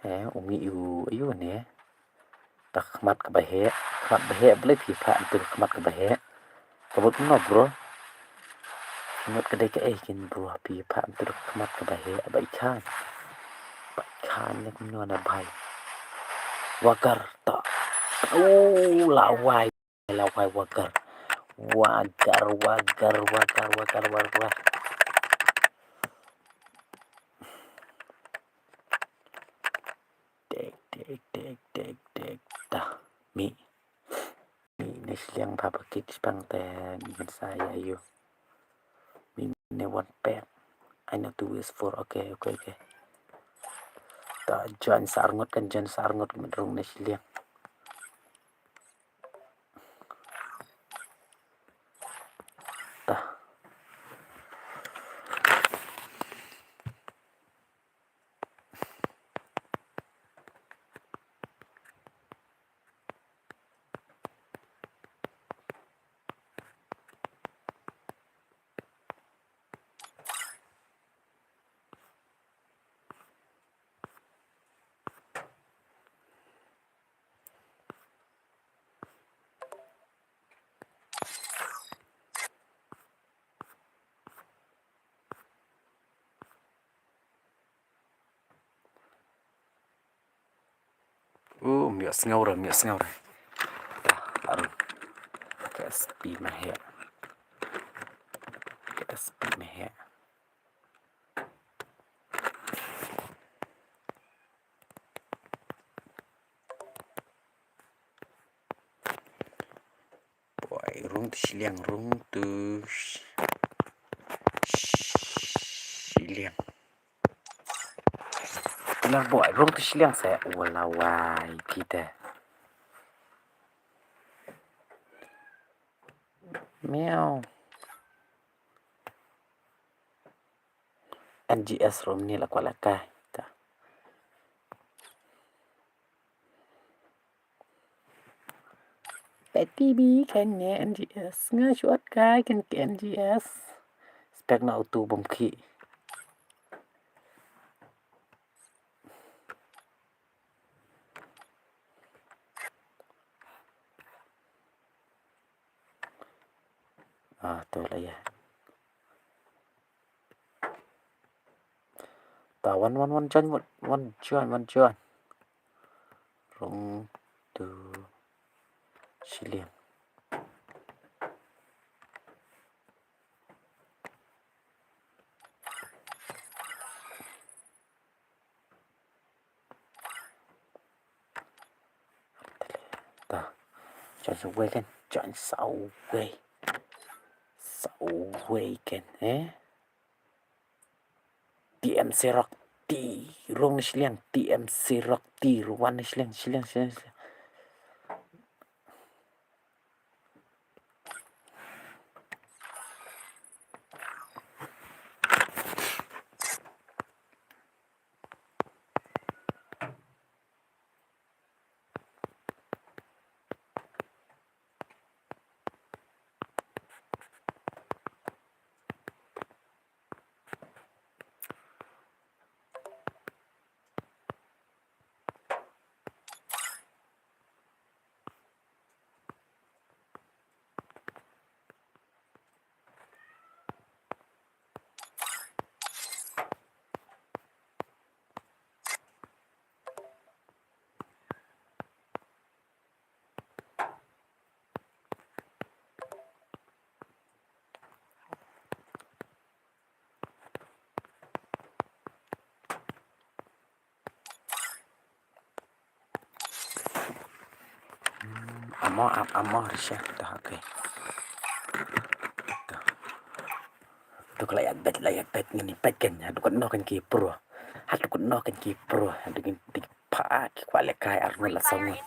Eh, umi u, ayu ne. Ta khmat kaba heh, khmat ba heh, balei phi phah ntu khmat kaba heh. Ka bud no bro. Khmat ka dei ka eh kin bro, phi phah ntu khmat kaba heh, ba i khan. Ba i khan ne kumno na bhai. Wagar ta. Oh, lawai, lawai Wagar. Wagar, Wagar, Wagar, Wagar, Wagar. Tek, tek, tek, tek, tek. Ta. Mi. Mi ne shiliang ba ba kik spang te mi kan sa ïa yu. Mi ne one pack. I know two is four. Okay, okay, okay. Ta join sa arngut kan join sa arngut mit rung ne shiliang. Ta. Uh, miak sngew re, miak sngew re. Dah, baru. K S P meh ya. K S P meh ya. Boy, rung tu shiliang, rung tu sh-, shiliang. Lar boy, rung tu shiliang se. Wala wai kita. Meow. N G S room ni la kwala kai ta. Peti bi kan ne N G S. Nga shuat kai kan ke N G S. Spek na utu bom ki. Ah, tu lah ya. Ta wan, wan, wan, join, wan, wan, join, wan, join. Rung tu shiliang. Ta. Join sa wei kan. Join sa wei. Sa wei kan, eh? T M C Rock T. Rung ni shiliang. T M C Rock T. Ruan ni shiliang, shiliang, shiliang, shiliang. Amo, am-, amo, Risha, dah, okay. Dah. Tu ka la ïa bet, la ïa bet ngan ïa bet kan. Haduh katno kan ki pro. Haduh katno kan ki pro. Haduh kan ki pha ki kwah lehkai arngut la saw ngut.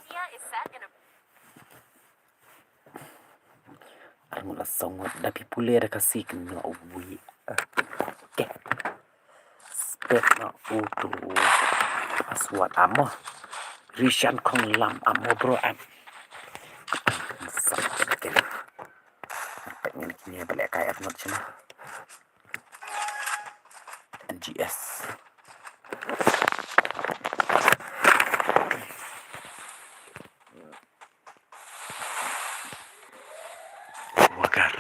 Arngut la saw ngut. Da phi pule da ka si kan no wi. Okay. Spek na utu. Aswat amo. Rishan Khonglam amo bro am. Sa kan. Pek ngan kine ba lehkai arngut shina. N G S. Wagar.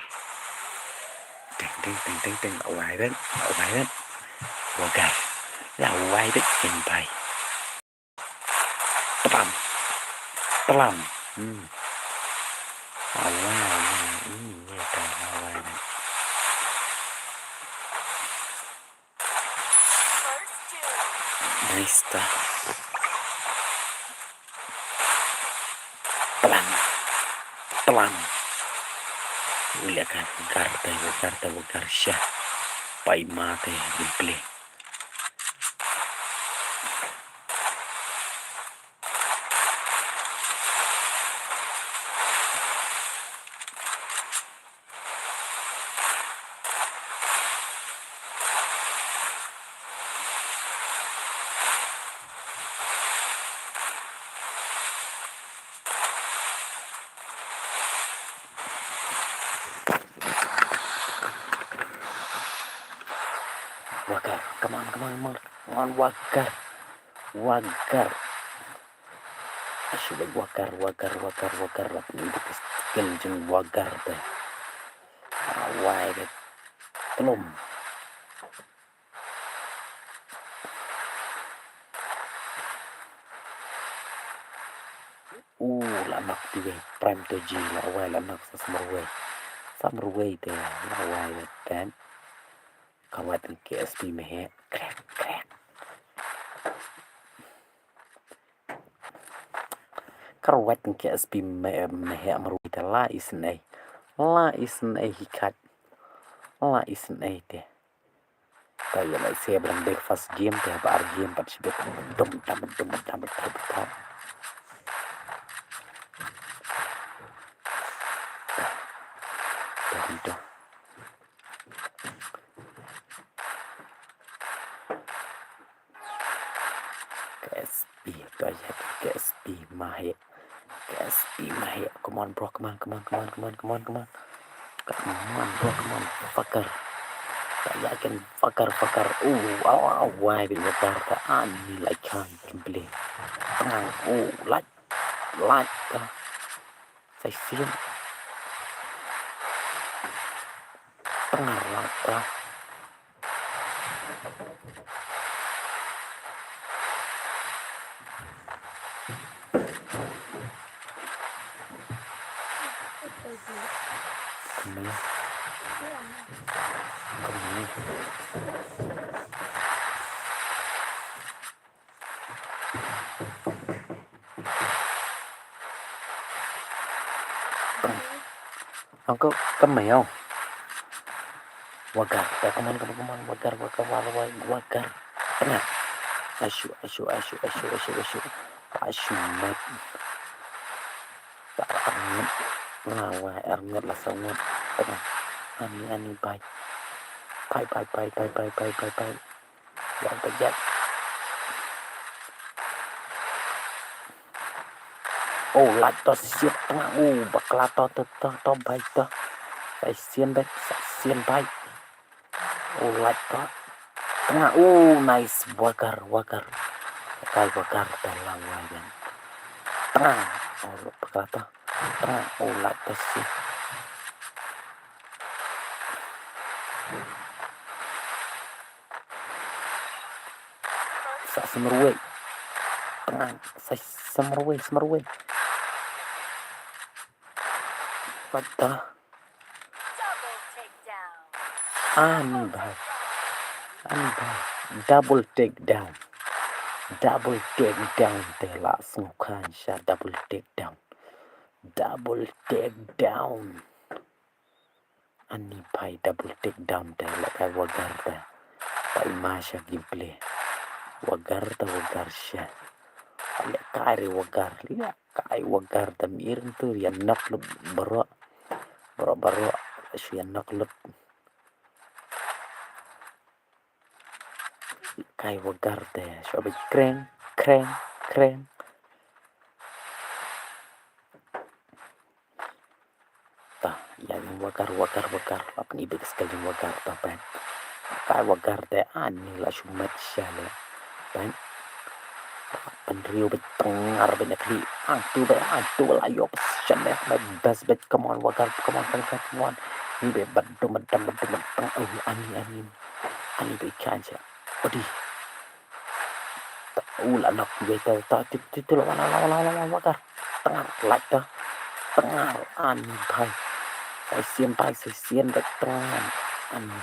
Ting, ting, ting, ting, ting. La wai bet, la wai bet. Wagar. La wai bet, kin bai. Tlam. Tlam. Hmm. Awai, awai. Hmm, ye ta awai. Nice ta. Tlam. Tlam. Ule kan gar ta, gar ta, gar sha. Pai ma te, gameplay. Wagar, come on, come on, come on, come on, Wagar, Wagar. Asu bek Wagar, Wagar, Wagar, Wagar, Wagar. Ni dei ka skill jong Wagar te. Awai bek. Tlum. U la knock te wei, Prime Toji la wai, la knock sa sa marwei. Sa marwei te la wai ten. Ka wai ten K S P me he. Crack, crack. Ka wai ten K S P me, me he marwei te la isnei. La isnei hi kat. La isnei te. Ka ïa lehse ba dang dei first game te ba ar game pat shibit dum dam dum dam dum dam. Ka S P, ka S P ma heh. Ka S P ma heh. Come on, bro. Come on, come on, come on, come on, come on, come on. Come on, bro. Come on, fucker. Ka ïa ken fucker, fucker. Oh, aw, aw, wai bit fucker. Ka ani lai kan gameplay. Tang, oh, like, like ka. Sa shisien. Tang, like ka. Kumne. Kumne. Ang ko kamai au. Wagar, ya, come on, come on, come on, wagar, wagar, wagar, wagar. Tengah. Ashu, ashu, ashu, ashu, ashu, ashu. Ashu, mat. Tak arngut. Lawa, arngut lah sangat. Tengah. Ani, ani, bye. Bye, bye, bye, bye, bye, bye, bye, bye. Wan pajat. Oh, lait to shisien tengah. Oh, bakla to, to, to, to, bhai to. Sa shisien bhai, sa shisien bhai. Oh, lait to. Tengah. Oh, nice. Wagar, wagar. Kai wagar dalang wagar. Tengah. Oh, bakla to. Tengah. Oh, lait to shisien. Sa sa marwei. Tengah, sa sa marwei, sa marwei. What the? Ani bhai. Ani bhai. Double takedown. Double takedown te la sngewkhan sha double takedown. Double takedown. Ani bhai double takedown te lehkai wagar te. Pai ma sha gameplay. Wagar te wagar sha. Lehkai re wagar. Lehkai wagar te mir tu ïa knock lut baroh. Baroh baroh. Shu ïa knock lut. Kai wagar te. Shu bit kreng, kreng, kreng. Ta, ïa ïa wagar, wagar, wagar. Apa ni bit sekali wagar ta pen. Kai wagar te ani la shu mat sha le. Pen. Pen riu bit tengar bit nakli. Ang tu bit, ang tu la yo position bit, bit best bit. Come on wagar, come on, come on, come on. Ni bit bit dum bit dum bit dum bit teng. Oh, ani, ani. Ani bit kan sha. Odi. Ta, u la nok bit ta, ta, ti, ti, ti, la, la, la, wagar. Tengar, lait ta. Tengar, ani bhai. Sa shisien bhai, sa shisien bhai, tengar. Ani.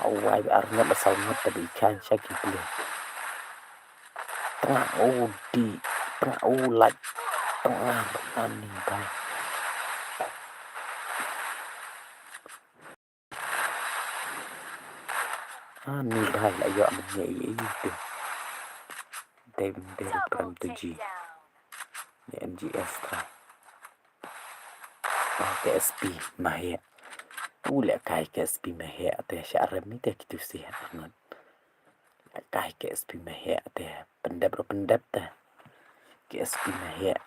Awai, arngut la saw ngut ta bit kan sha gameplay. Tengar, oh, di. Tengar, oh, lait. Tengar, ani bhai. Ani bhai la ïoh mynne ïa ïa ïa. Dei dei prem tu ji. Ni M G S tra. Oh, K S P ma heh. U lehkai K S P ma heh te sha rem ni te kitu si arngut. Lehkai K S P ma heh te pyndep ruh pyndep te. K S P ma heh.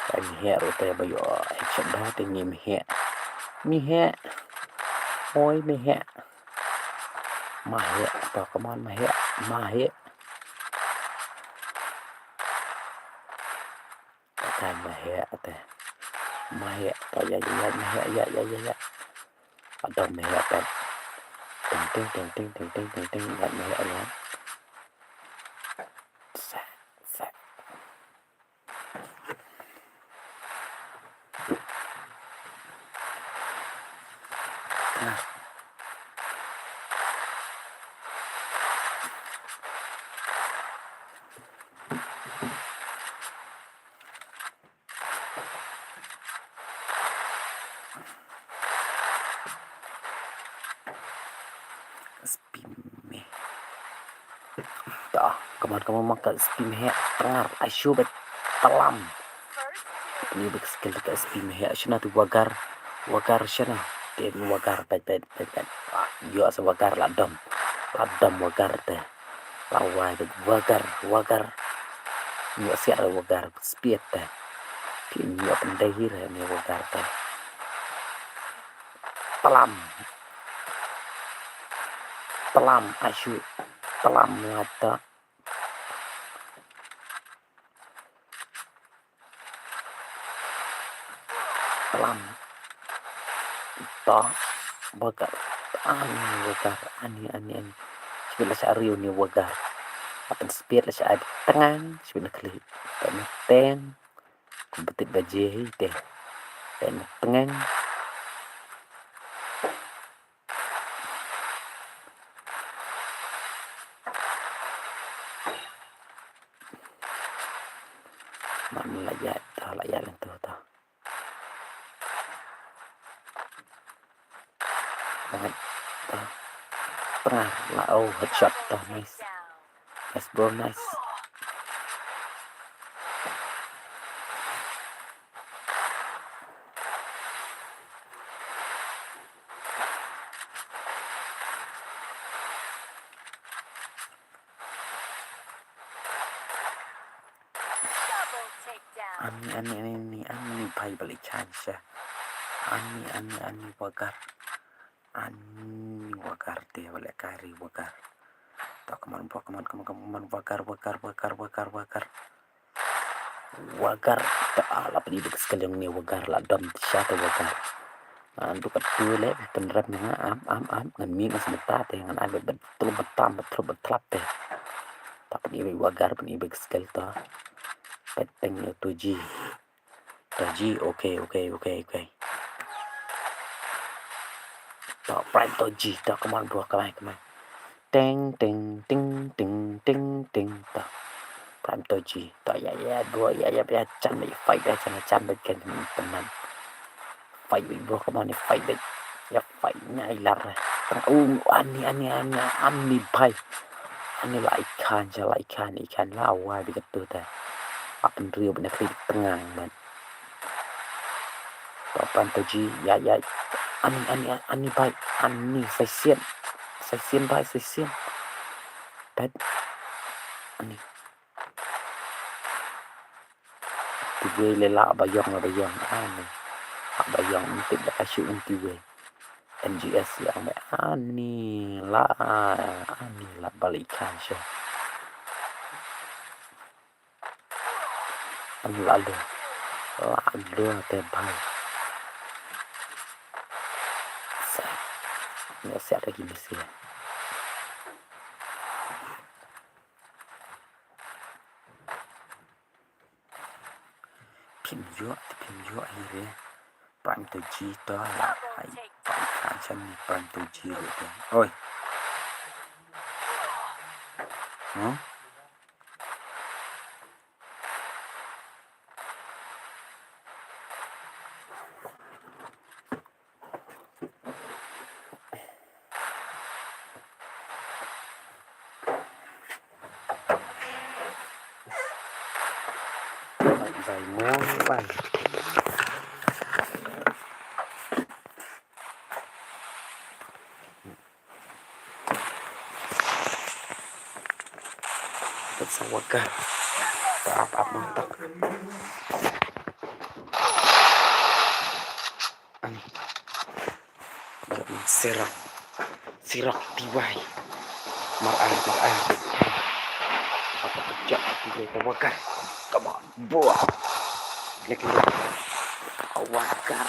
Kai ma heh ruh te ba ïoh headshot ba te ngi ma heh. Ma heh. Oi ma heh. Ma heh. To, come on, ma heh. Ma heh. Kai ma heh te. Ma heh. To, ïa, ïa, ïa, ma heh, ïa, ïa, ïa, ïa. Ado ma heh te. Ting, ting, ting, ting, ïa, ma heh, ïa. Sa, sa. Wan ka mama ka spi mehek tngar, ai shu bet talam. Ni bek skill ka spi mehek, shana tu wagar, wagar shana. Te ni wagar, bet, bet, bet, bet. Ah, yo asa wagar la dom. La dom wagar te. La wai bet wagar, wagar. Ni siar wagar, spi te. Ki ni pendai hir ni wagar te. Talam. Talam, ai shu. Talam wata. Talam. To. Wagar. Ani wagar. Ani, ani, ani. Shu la sha riu ni wagar. Apan spi la sha ai tngang. Shu na kli. Teng. Kum betit baje hi te. Teng tengeng. Man la ïa to, la ïa lynti to. Bangat. Tengah. Lah, oh, headshot. Dah, nice. Nice, bro, nice. Ani, ani, ani, ani, ani, bhai, balik chance. Ani, ani, ani, wagar. Ani, wagar te, balik kari, wagar. To, come on, bro, come on, come on, come on, wagar, wagar, wagar, wagar, wagar. Wagar, to, ah, la pynibek sekali ni wagar, la dom sha te wagar. Ah, duk atu le, pynrem nga, am, am, am, ngan mi ngan semeta te, ngan ai bet, bet, tlup betam, bet, tlup betlap te. To pynibek wagar, pynibek skill to. Peteng ïa to ji. To ji, okay, okay, okay, okay. To, prime to ji, to, come on, bro, come on, come on. Teng, teng, teng, teng, teng, teng, to. Prime to ji, to, ïa, ïa, bro, ïa, ïa, ïa, chan, ïa, fight, ïa, chan, ïa, chan, bet, kan, teman. Fight beit bro, come on, fight beit. Ïa fight ïa i lar. Tang, um, ani, ani, ani, ani bhai. Ani la i khan, ja la i khan, i khan la wai beit katu te. Apan riu beit na kri tngang man. To pan to ji, ïa, ïa. Ani, ani, ani bhai. Ani, sai sien. Sai sien bhai, sai sien. Bet. Ani. Tiwei le lah ba ïong, lah ba ïong. Ani. Lah ba ïong, ym tip la ka shu un tiwei. N G S ïong ba ani lah, ani lah balik ka shu. Ani lah lu. Lah lu te bhai. Sa. Ni siap lagi mesti. Phim ïoh, phim ïoh hi re. Prime to ji to la ai. Prime to ji re to. Oi. Huh? Bai mo bai. Kat sa waka. Ap ap mantap. Ani. Balat man sirok. Sirok tiwai. Mar ai, mar ai. Apa kejap tiwai ka waka. Come on, bro. Lagi. Waka.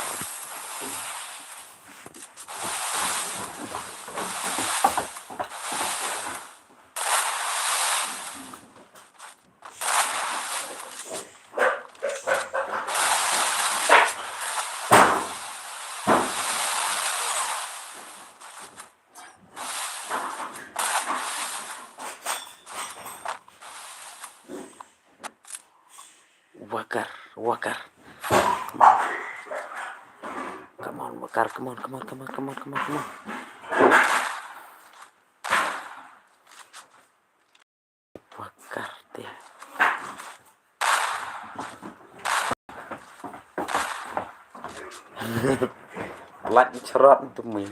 Wakar, wakar. Come on, wakar, come on, come on, come on, come on, come on, come on. Wakar. Te. Lat cherot tu mi.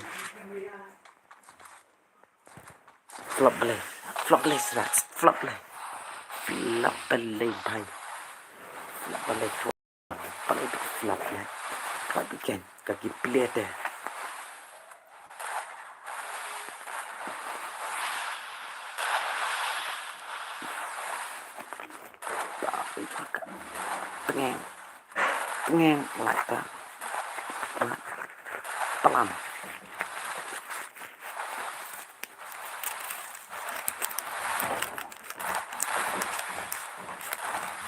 Flop balei. Flop balei srat. Flop balei. Flop balei bhai. Flop balei. Flop balei. Flop balei. Flop balei. Ka ki plie te. Tngeng. Tngeng, lait ta. Palam.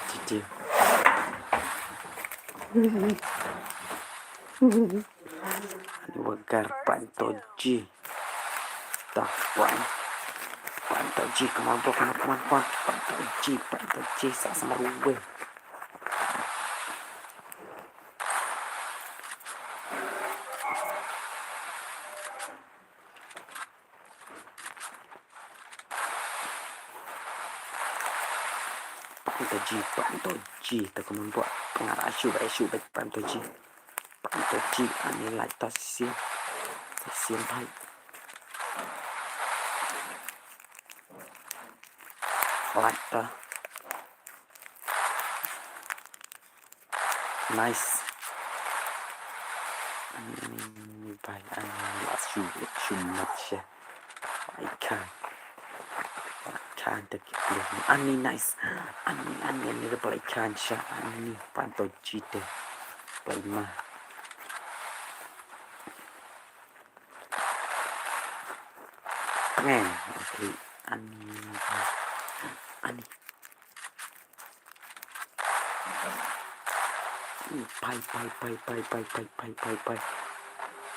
Titi. Ani Wagar, Pantoji. Ta, Pan. Pantoji, come on, bro, come on, come on, come on. Pantoji, Pantoji, sa sa marwei. Pantoji, Pantoji, ta, come on, bro. Pyngar ashu, ba ashu, ba Pantoji. Pantoji, ani lait ta shisien. Shisien bhai. Lait ta. Nice. Ani, ani, bhai, ani, la shu, shu mat sha. Ai khan. Khan ta ki play. Ani, nice. Ani, ani, ani, da play khan sha. Ani, Pantoji te. Play ma. Tngeng. Okay. Ani. Ani. Pai, pai, pai.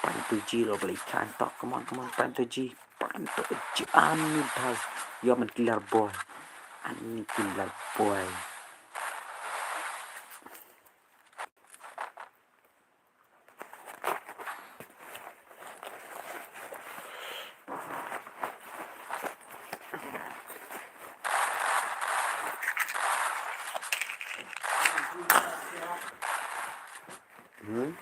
Pantoji lo balik kan tok. Come on, come on, Pantoji. Pantoji. Ani bhai. Yo man killer boy. Ani killer boy. Hmm?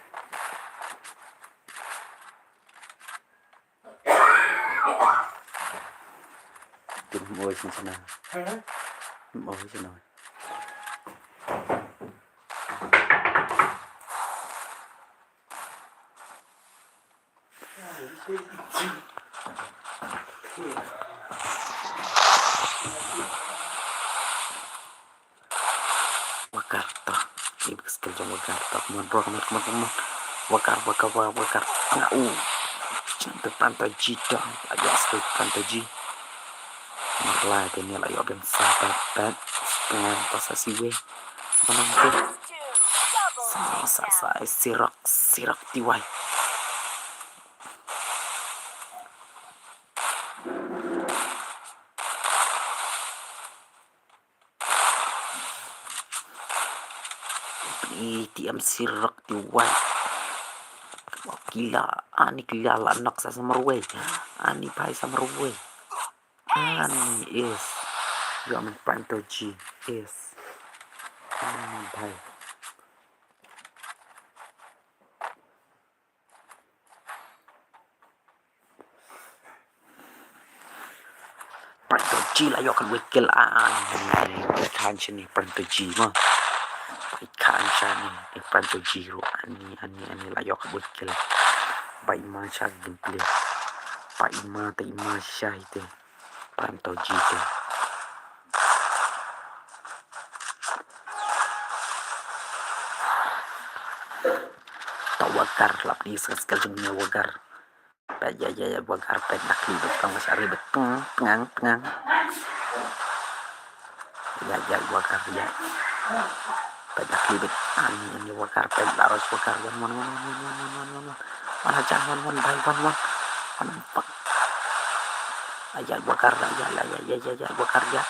Kin mo sin sana. Mo sin sana. Wagar ta. Ni bak skill jong Wagar ta. Come on, bro. Come on, come on, come on. Wagar, Wagar, Wagar, Wagar. Nga u. Chan te Pantoji ta. Ayo skill Pantoji. Marla te ni la yo ben sa pet pet. Ngan ta sa siwe. Manang te. Sa sa sa sirok sirok tiwai. Ni ti am sirok tiwai. Kila ani kila la nok sa sa marwei. Ani pai sa marwei. Ani is. Yo man Pantoji is. Ani pai. Pantoji la yo kan wikil an. Kan shani Pantoji ma. Kan shani Pantoji ro ani ani ani la yo kan wikil. Bai ma sha gameplay. Bai ma tai ma sha ite. Pantoji te. Ta Wagar lap ni sa skill jong ni Wagar. Pet ya ya ya Wagar pet nak li bet tang mas ari bet tang tang tang. Ya ya Wagar ya. Pet nak li bet ani ani Wagar pet la ros Wagar wan wan wan wan wan wan wan wan wan. Wan aja wan wan bai wan wan. Wan wan. Aja Wagar aja ya ya ya ya ya Wagar ya.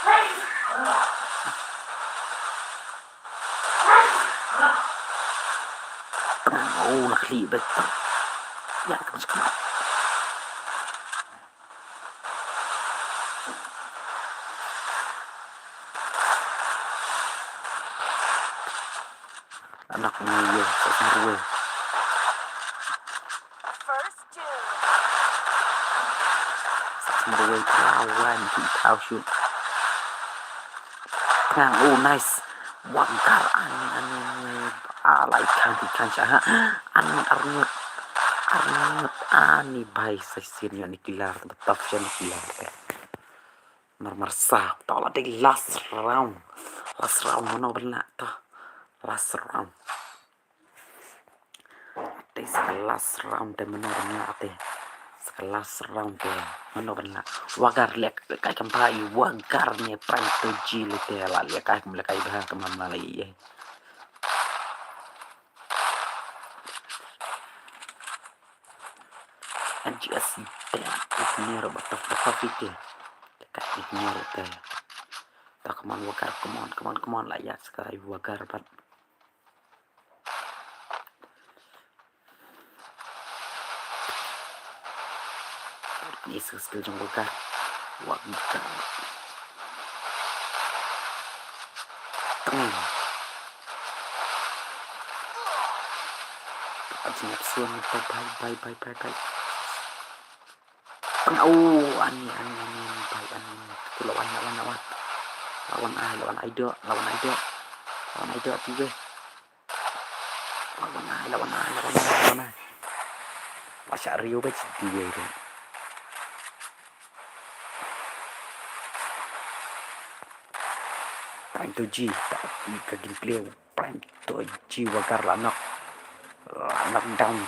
Oh, nak li bet. Ya, kamu cakap. Anak ni ye, sa sumar we. Sa sumar we, thaw wan, ki thaw shoot. Tang, oh, nice. Waggar, ani, ani, ani. Ah, lai khan, ki khan sha, ha. Ani, arngut. Arngut, ani, bai, sa sien, yo, ni kilar, ta, ta, ni kilar, ta. Mar, mar sa, ta, la, dei last round. Last round, mano, bala, ta. Last round. Te sa ka last round te mano ban lah te. Sa ka last round te mano ban lah. Waggar leh, leh kai kam bai, Waggar ne Prime to G leh te la leh kai kam leh kai bha kam la leh ye. N G S te ignore ba tough ba tough ite. Te ka ignore te. Ta, come on Waggar, come on, come on, come on, la ïa sa ka Waggar bad. Ni sa skill jong Waggar. Waggar. Tang. Aji ngap suan, bye, bye, bye, bye, bye. Tang, oh, ani, ani, ani, ani, bai, ani, ani. Tu lawan, lawan, lawan. Lawan ai, lawan ai dok, lawan ai dok. Lawan ai dok, tiba. Lawan ai, lawan ai, lawan ai, lawan ai. Wa shah riu ba chiti ye ru. Prime to G, ta, i ka gameplay. Prime to G, Waggar la knock. La knock down.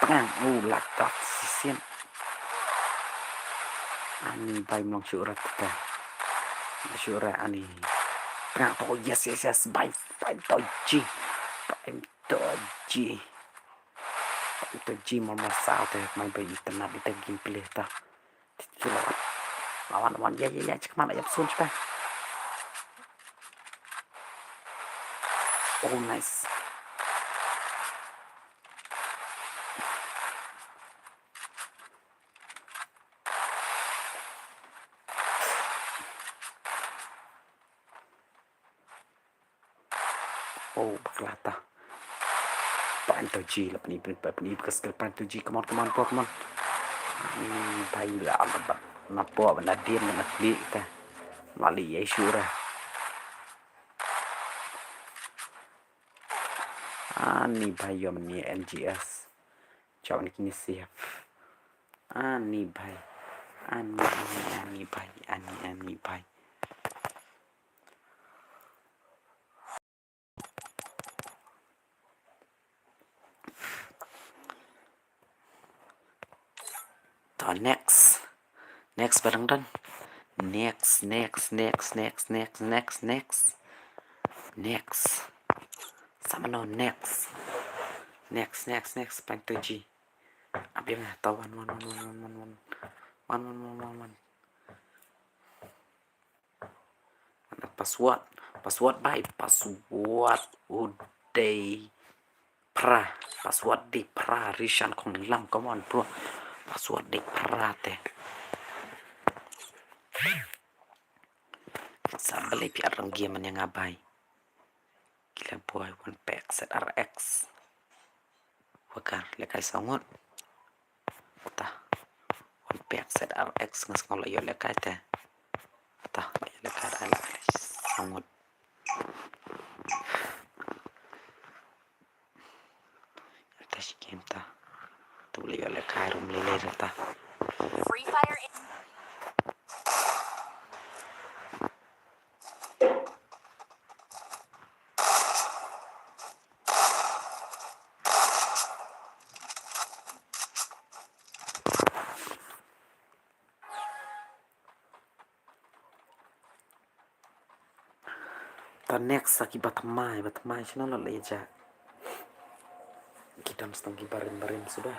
Tang, oh, la kat shisien. Ani bai mlong shuh rat ta. Shuh rat ani. Tang, to, yes, yes, yes, bai, bai to G. Bai to G. Bai to G, mama sa te, mai bai itanap ita gameplay ta. Lawan. Lawan, lawan. Ya, ya, ya, check mana, ya, sun check. Oh, nice. Oh, bakla ta. Prime to G la pyni, pyni, pyni ka skill Prime to G. Come on, come on, come on, come on. Ani bai la, la, la, na po, na dien, na klik ta. La li ye shura. Ani bai yo mani N G S. Jauh ni kini siap. Ani bai. Ani, ani, ani bai. Ani, ani bai. To, next. Next ba dang don. Next, next, next, next. Next. Sa mano next. Next, next, next. Prime to G. Ap ïa nga. To, one, one, one. One, one, one, one, one. Password. Password bai. Password u dei phra. Password dei phra. Rishan Khonglam. Come on, bro. Password dei phra te. Sa balei phi at rang game ïa nga bai. Killer Boy, One Pack, Z R X. Waggar, lehkai saw ngut. Ta. One Pack, Z R X, nga sngew la ïoh lehkai te. Ta, la ïoh lehkai, lehkai saw ngut. Ta shi game ta. Tu la ïoh lehkai rum lei lei ta. Free Fire. Ta next sa ki ba thymmai, ba thymmai shano la leh ja. Ki dam stang ki barim barim suda.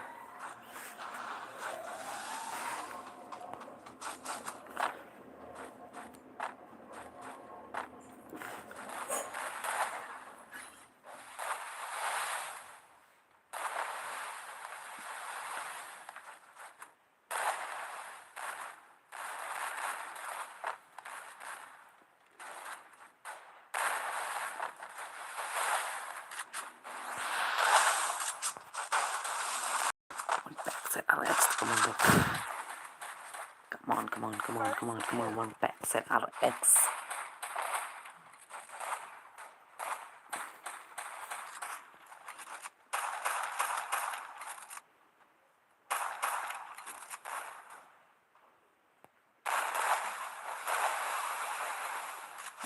One pack set R X, come on, bro. Come on, come on, come on, come on, come on. One pack set R X.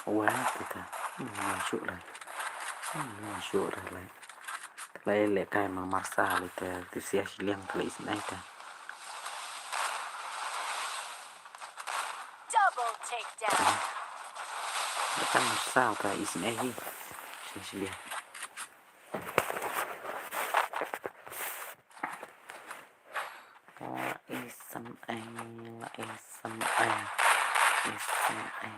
Wa kita. Hmm, masuk lah. Hmm, masuk dah lah. Lai le kai ma marsa le ta ti sia siliang ta le isnai ta. Double takedown. Kan marsa ta isnai hi. Siliang. Isam ai, isam ai, isam ai.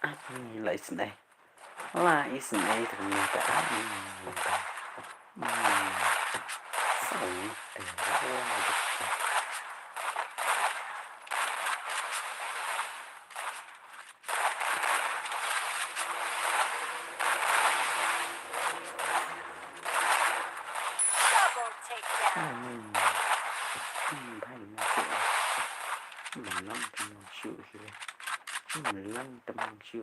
Ani la isnei. La isnei ta ni ta ani. Hmm. Sorry. Double takedown. Hmm. Hmm, bhai, ma shu. Hmm, lang tam lang shu hi. Hmm, lang tam lang shu.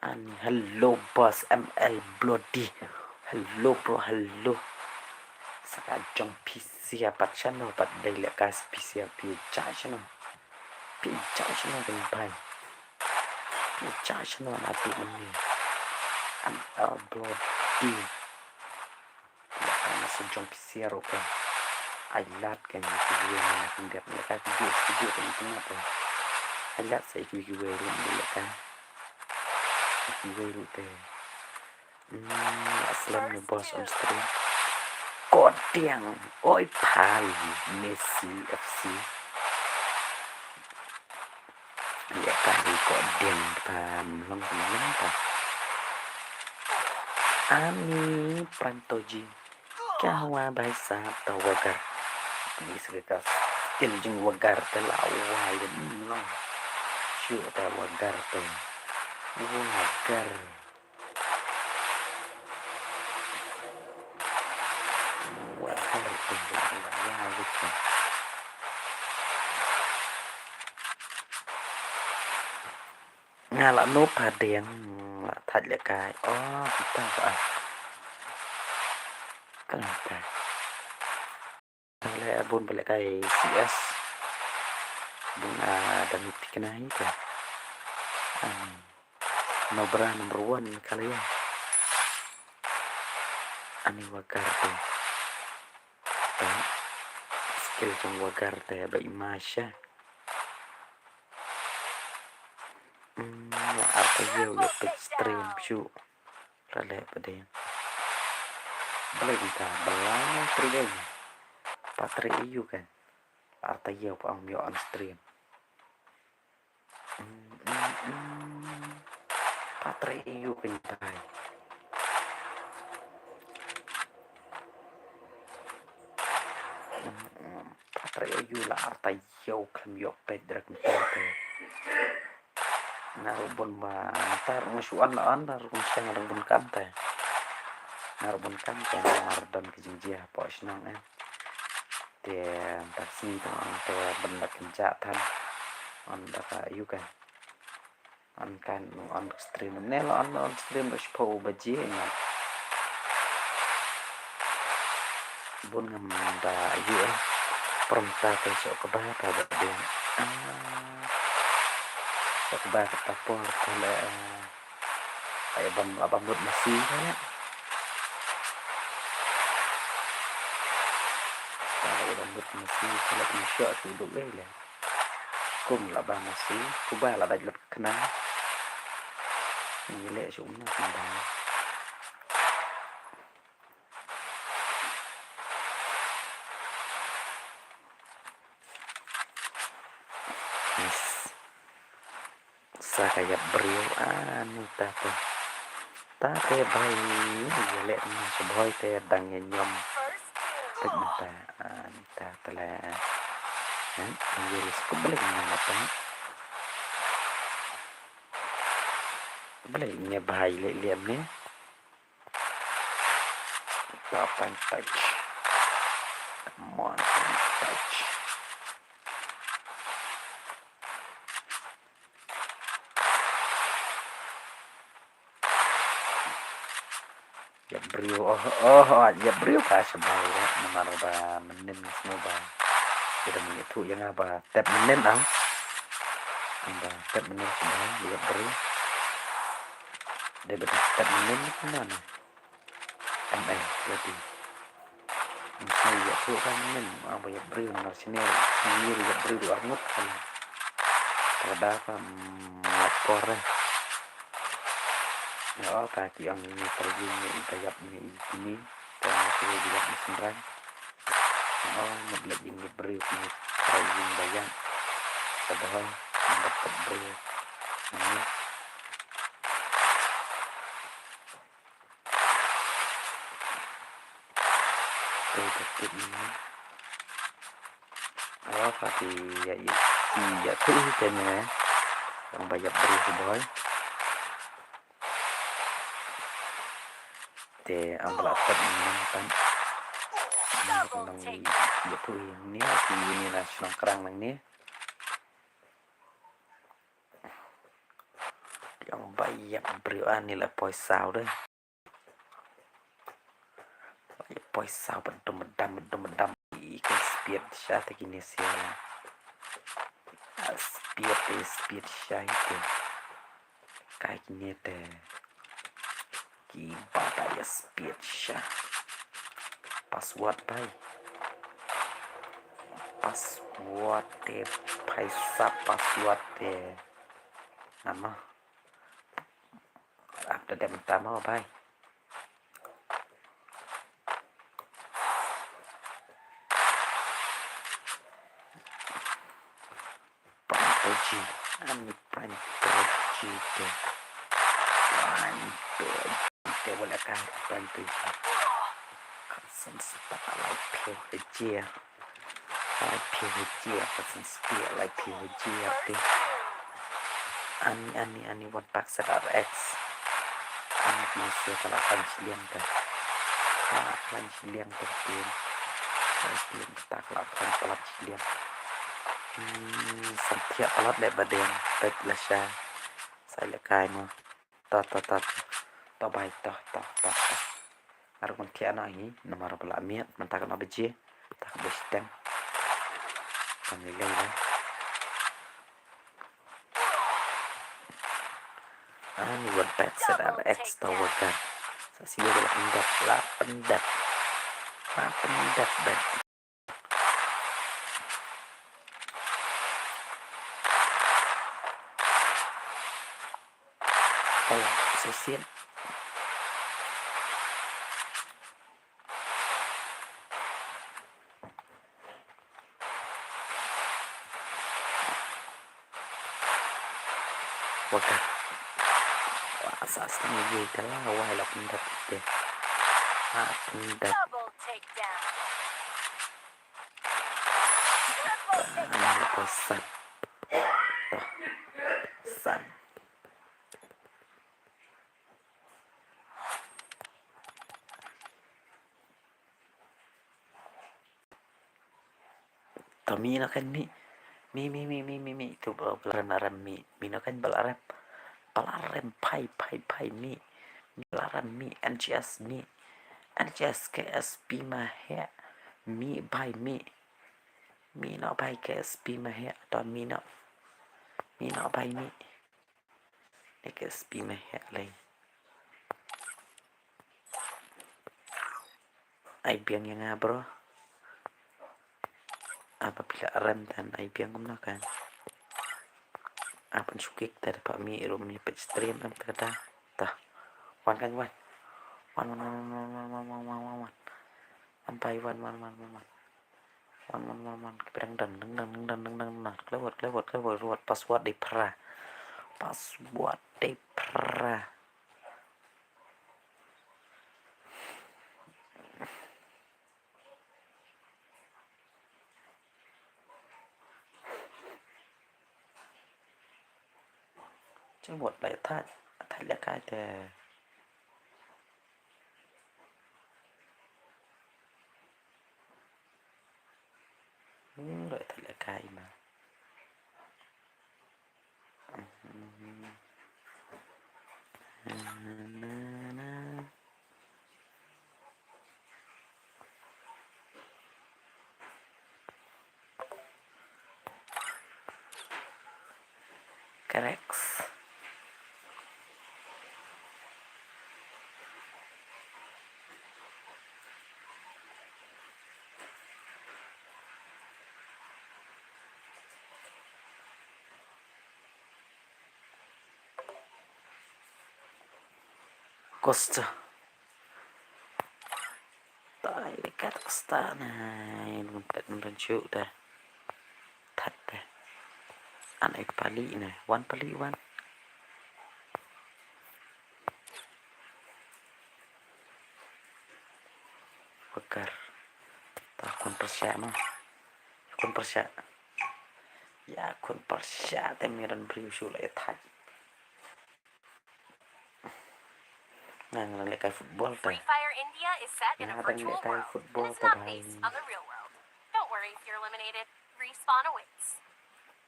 Ani, hello boss M L Bloody. Hello bro, hello. Sa ka jong phi sia pat shano pat dei le ka phi sia phi ja shano. Phi ja shano dei bai. Phi ja shano na tu mani. M L Bloody. Ïa ka nga sa jong phi sia ruh ka. Ai lad ka ïa ki video nga na khyndiat ïa ka video, video ka ïa ki nga te. Ai lad sa ïa ki video ruh ïa ka. Ïa ki video ruh te. Hmm, la slem ne boss on stream. Kodiang, oi pal, Messi F C. Ïa ka hi kodiang pam long long ta. Ani Prantoji. Kya hua bhai sahab ta wagar. Ni sri ka skill jing wagar ta la wai de long. Shu ta wagar ta. Wagar. Nga la nop ha ding, la thait lehkai. Oh, kita ba. Kan kita. Leh bun ba lehkai C S. Bun, ah, dang tikna hi ka. Ani. Nobra number one ka leh. Ani Wagar te. Te. Skill jong Wagar te ba i ma sha. Hmm, la ar taïew ïa peit stream shuh. La leh pat dei. Balei mynta ba la trei dei. Pat trei ïa u kan. La ar taïew pat ym ïoh on stream. Hmm, hmm, hmm. Pat trei ïa u kan bai. Hmm, hmm. Pat trei ïa u la ar taïew khlem ïoh peit direct mynta te. Nga ruh bun ba mynta ruh nga shu on la on, ruh nga shu nga dang bun kam te. Nga ruh bun kam te namar don ka jingjia hapoh shnong eh. Te mynta ka sngi te nga on te ban da kynjah than. On da ka ïu ka. On kan on stream ne la on, on stream da shiphew baje nga. Bun ngam da ïu eh. Pyrta te shu kaba ta ba ding. Ah. Shu kaba kata por ta le. Ai bam, abam mut masi ka le. Ai bam mut masi ka le, shu shu duk le le. Kum la ba masi, kuba la dait lut khnang. Ni le shu na khnang. Yes. Sa ka ïap briew, ah, ni ta te. Ta te bai, ïa leh na shu bhoi te dang ïa ñiom. Peit na ta, ah, ni ta te le. Eh, ïa leh sku balik na ta. Balik ni bai leh leh ni. Tap and touch. Come on, tap and touch. Ïa briew, oh, oh, oh, ïa briew ka sha bai, namar ba mynnin sngewbha. Ïa dang ïathuh ïa nga ba tep mynnin ah. Ba tep mynnin sngewbha, ïa briew. Dei ba tep mynnin kumno ne. Em, eh, jadi. Ngi ïathuh ka mynnin, aba ïa briew namar shane, ngi ïa briew dua ngut kan. Kada ka, mm, lapor eh. Ïa, ka ki ong ngi trei ngi ba ïap ngi kine, ka ngi trei ïap ngi synran. Ïa, mut leh ïa ngi briew ngi trei ngi ba ïap. Sabha, ngi ba tep briew. Ngi. Te ka tip ni. Awa ka ti ïa, ïa, ïa tu hi te ni. Ong ba ïa briew siboi. Te ong ba la tip ni nang tan. Nang ïa tu hi ni, ïa tu hi ni na shnong Krang nang ni. Ong ba ïa briew ani la poi saw de. Ïa poi saw ba dum dam, dum dam. I ka spiet sha te kine sia la. A spiet, a spiet sha ite. Kai kine te. Ki ba ta ïa spiet sha. Password bai. Password te bai sa password te. Nama. Ap da dem tama bai. Prank P U B G. Ani prank P U B G te. Prank P U B G te wala ka prank P U B G. Kan san sepat alai pyo je. Lai pyo je, ka san sepat lai pyo je te. Ani, ani, ani one pack set R X. Ani ki se ka la kan shiliang ka. Ka la kan shiliang ka te. Ka shiliang ka ta ka la kan palat shiliang. Hmm, san thiah palat le ba deng. Pek la sha. Sa lehkai mo. To, to, to, to. To bai, to, to, to, to. Nga ruh ngan thiah noh hi, namar ba la miet, mynta ka noh baje, ta ka ba shiteng. Tang lei lei la. Ani wan pet set ar X to wakan. Sa sien ba la pyndep, la pyndep. La pyndep bet. Oh, so sien. Wakan. Wah, sa stang ye te la, wah, la pyndep te. Ah, pyndep. Double takedown. Triple takedown. Ah, to san. To san. To mih noh kan mih. Mih, mih, mih, mih, mih, mih. To ba, ba la rem, la rem mih. Mih noh kan ba la rem. Ba la rem phai, phai, phai mih. Mih ba la rem mih. N G S mih. N G S K S P ma heh. Mih bai mih. Mih noh bai K S P ma heh. To mih noh. Mih noh bai mih. Dei ka spi meh ïa lei. Ai biang ïa nga bro. Apa phi la rem tan ai biang kumno kan. Apa shu kick ta da pa mi rum ni page stream em ta da. Ta. Wan kan wan. Wan wan wan wan wan wan wan wan wan. Am pai wan wan wan wan wan. Wan wan wan wan. Ki pyrang dang dang dang dang dang dang dang. Klewat klewat klewat klewat. Password dei phra. Password dei phra. Chewot lai thait thait lehkai te. Hmm, lai thait lehkai ma. Correct. Kosta. Tai dekat kosta nai, mun pet mun shu ta. That ta. An ai pali nai, wan pali wan. Bakar. Ta khun pyrshah ma. Khun pyrshah. Ïa khun pyrshah te mi ran briew shu la ïa thait. Nga nga lehkai football te. Free Fire India is set in a virtual world. Nga dang lehkai football te bhai. It's not based on the real world. Don't worry if you're eliminated. Respawn awaits.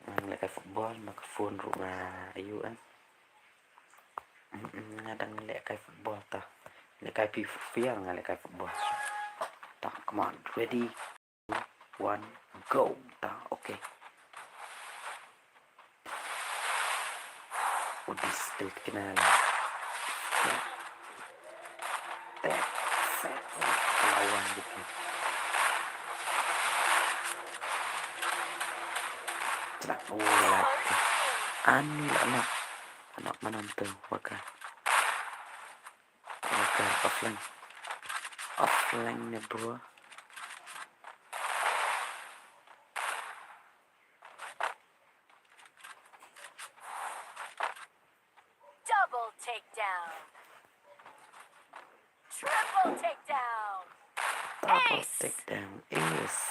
Nga lehkai football ma ka phone ruh nga ayu eh. Mm, mm, nga dang lehkai football ta. Lehkai Free Fire nga lehkai football. Ta, come on, ready. One, go. Ta, okay. Udis tel kena la. Tek, set. Lawan gitu. Cerak. Oh, la. Ani la nak. Anak mana tu? Waka. Waka offline. Offline ni bro. Double takedown. Triple takedown. Double takedown. Ace.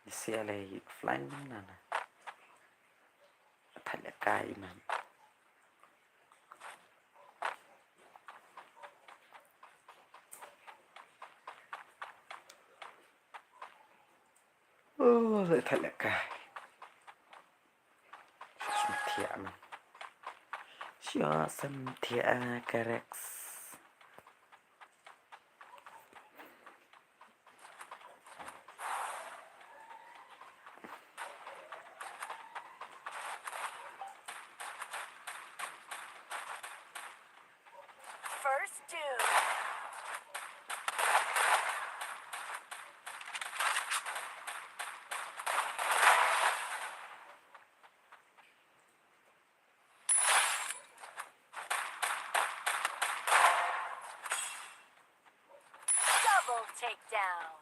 Sia lei offline nana. Thait lehkai man. Oh, leh thait leh kai. Shu thiah man. Shu thiah ka Rex. First doom. Double takedown.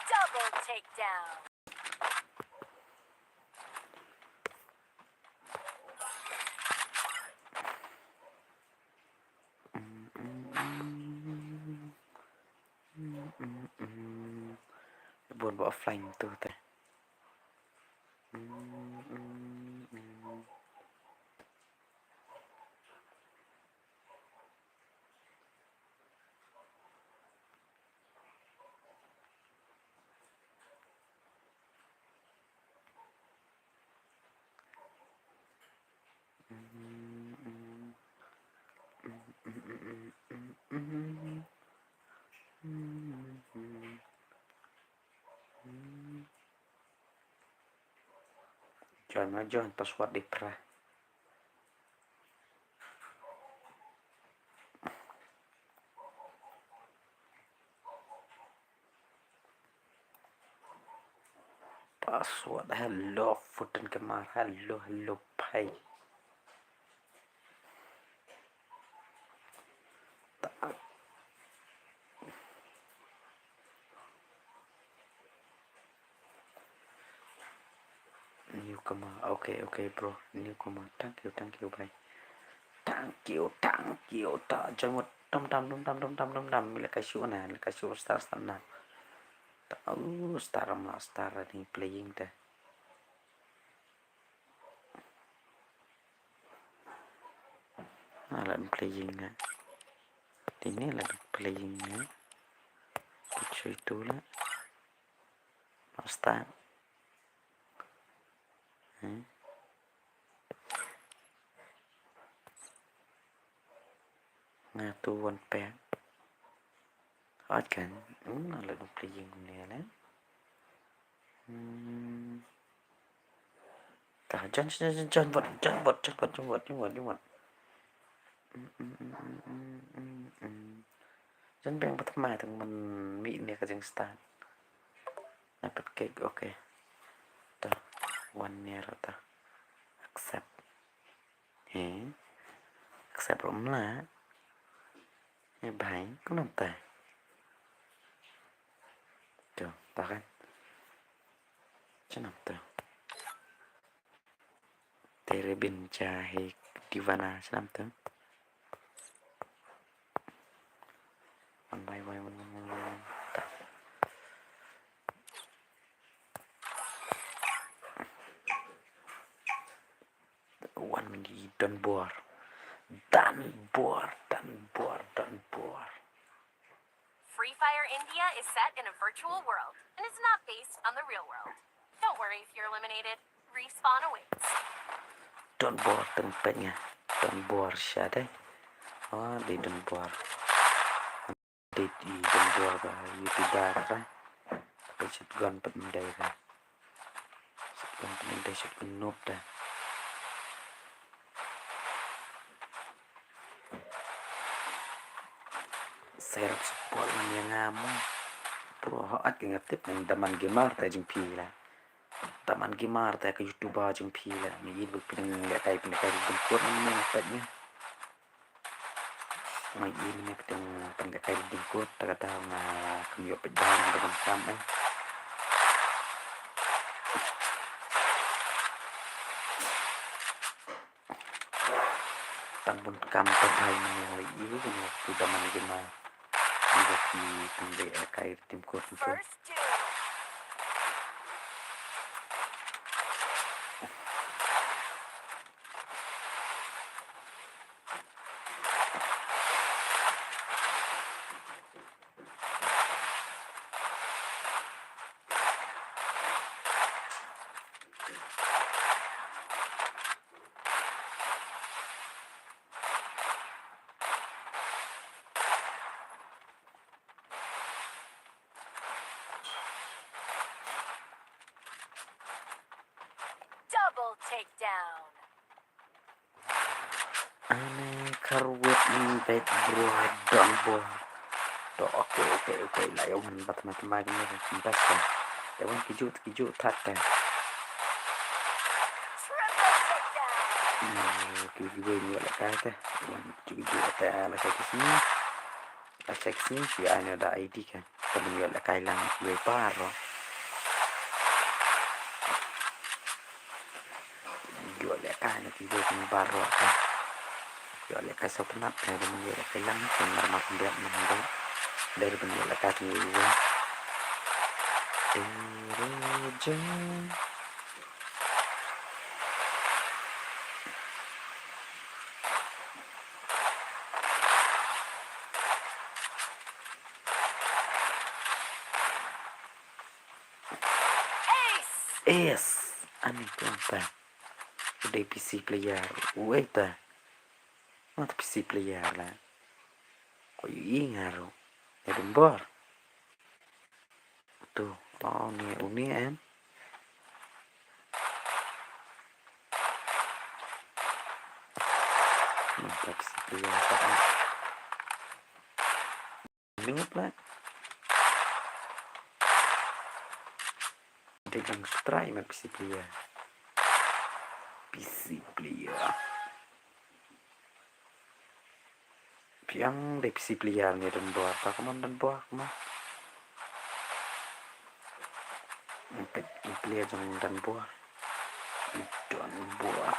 Double takedown. Bun ba offline tu te. Join ma join, password dei phra. Password, hello, Futan Kemar, hello, hello, bhai. Ta-, Newcomer, okay, okay, bro. Newcomer, thank you, thank you, bhai. Thank you, thank you. Ta join wat, dam, dam, dam, dam, dam, dam, dam, dam. Leh kai shu na, leh kai shu star, star na. Ta, uh, star ma, star ni playing te. Ah, la playing na. Ti ni la playing na. Ki chui tu la. Star. Hmm. Nga tu wan pek. Hot kan? Hmm, la dong playing kumne la. Hmm. Ta, join, join, join, join bot, join bot, join bot, join bot, join bot, join bot. Hmm, hmm, hmm. Join beng pat ma tang man mi ne ka jing start. Na pat kek, okay. Ta, one year ta. Accept. He. Accept rum la. He bhai, kumno ta? To, ta kan. Shnam to. Tere bin cha he divana, shnam to. One by one, one, one, one, one. Ta. Wan mandi, don bor. Don bor, don bor, don bor. Free Fire India is set in a virtual world and is not based on the real world. Don't worry if you're eliminated. Respawn awaits. Don bor tang pet nga. Don bor sha dei. Oh, dei don bor. Dei i don bor ba YouTuber ra. Ka shotgun pat ndai ra. Shotgun pat ndai, shotgun noob da. Serap support man ïa nga mo. Bro, hooid nga tip nang Daman Gamer te jong phi la. Daman Gamer te ka YouTuber jong phi la. Ngi ïohi ba phi nang lehkai, phi lehkai ri ding kur nang mynta nga peit nga. Nga ïohi mynne phi dang pynlehkai ri ding kur, ta kata nga kham ïoh peit ba nga da ban kam eh. Tang bun kam ta thai mynne nga ïohi mynne tu Daman Gamer. Ki tang dei, eh, kai tim kur tim kur. First doom. Double takedown. Ane kharwet ni bek bro don bor. To, okay, okay, okay. La ïoh ngan bat na tma kine ka best ka. Te wan ki jut, ki jut thak te. Triple takedown. Hmm, ki jut ni la kai te. Wan ki jut, ki jut te la kai te sini. La check sini, shu ai noh da I D ka. Ka ban ïoh lehkai lang kiwei baroh. Ïoh lehkai na kiwei baroh ka. Ïoh lehkai sopnat ka ban ïoh lehkai lang ka, mar mar hynrei mar hynrei. Dei ban ïoh lehkai kiwei. Dei jong. Ace! Ani tu apa? U dei P C player. Uei ta? Mata P C player la. Ko ïohi nga ruh. Ïa don bor. Tu, oh, uni, uni em. Mata P C player ta. Noob la. Dei dang try ma P C player. P C player. Biang dei P C player ni don bor. Ka mon don bor ma. Peit player jong don bor. Don bor.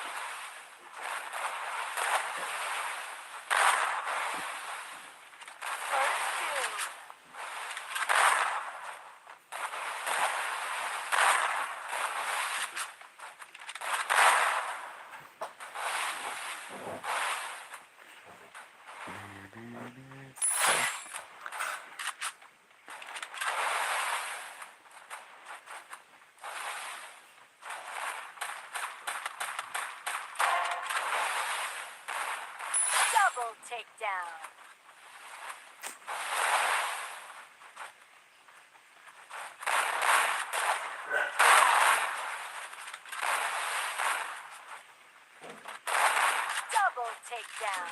Double takedown. Double takedown.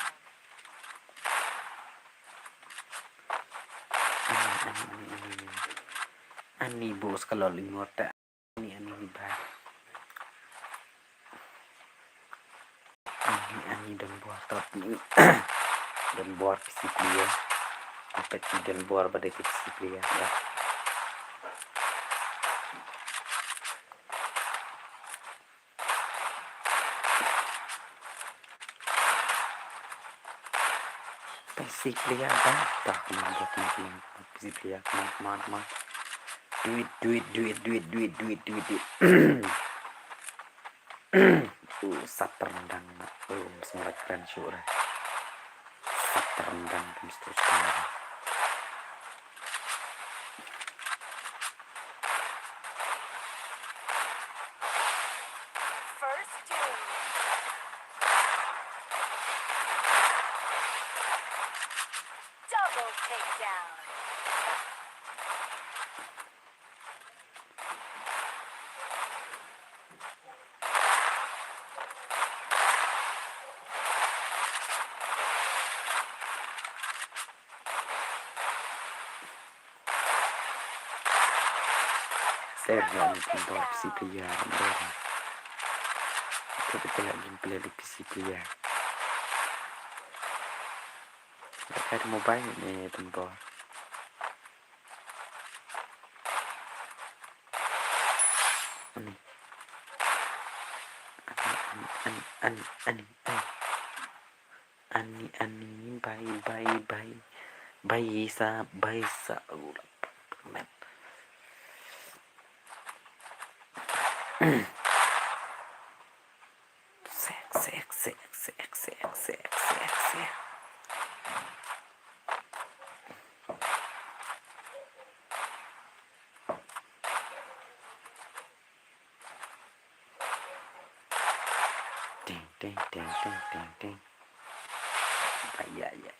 Ani, ani, ani, ani. Ani bos ka lol ingor ta. Ani, ani, ni ba. Ani, ani don bor tot ni. Don bor P C player. Apa ki don bor ba dei P C player. P C player ba. Dah, come on, come on, come on. P C player, come on, come on, come on. Do it, do it, do it, do it, do it, do it, do it, do it. Uh, sat terendang na. Uh, semarak keren syuk dah. Sat terendang tu mesti sekarang. First doom. Double takedown. Ser na ni pun bor P C player, bor. Ko betul lagi play di P C player. Dekat mobile ni pun bor. Ani. Ani, ani, ani, ani, ani, ani. Ani, ani, bye, bye, bye. Baisa, baisa. Ulah. Sek, sek, sek, sek, sek, sek, sek, sek. Ting, ting, ting, ting, ting, ting. Ai, ai, ai.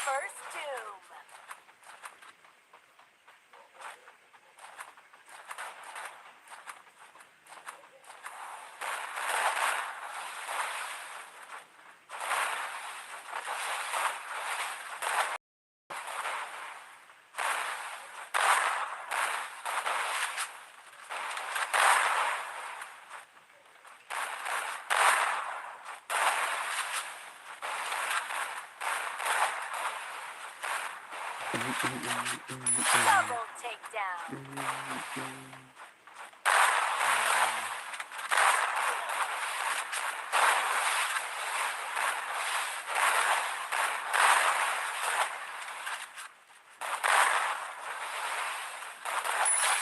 First doom. Double takedown.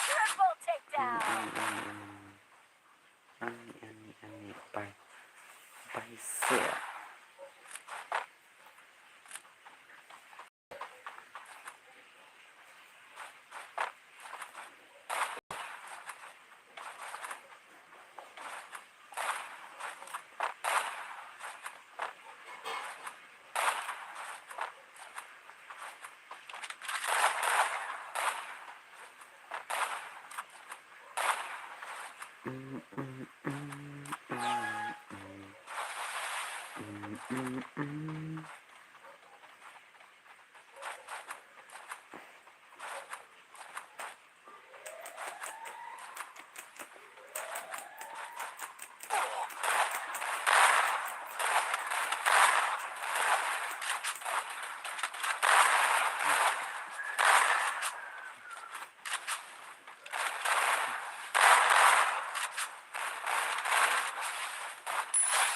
Triple takedown. Ani, ani, ani, bye. Bye, sir.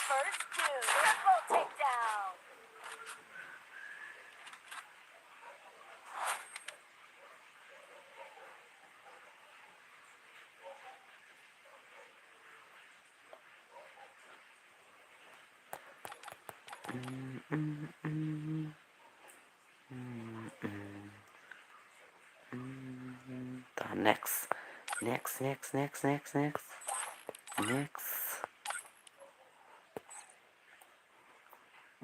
First doom. Triple takedown. Ta, next. Next, next, next, next, next. Next.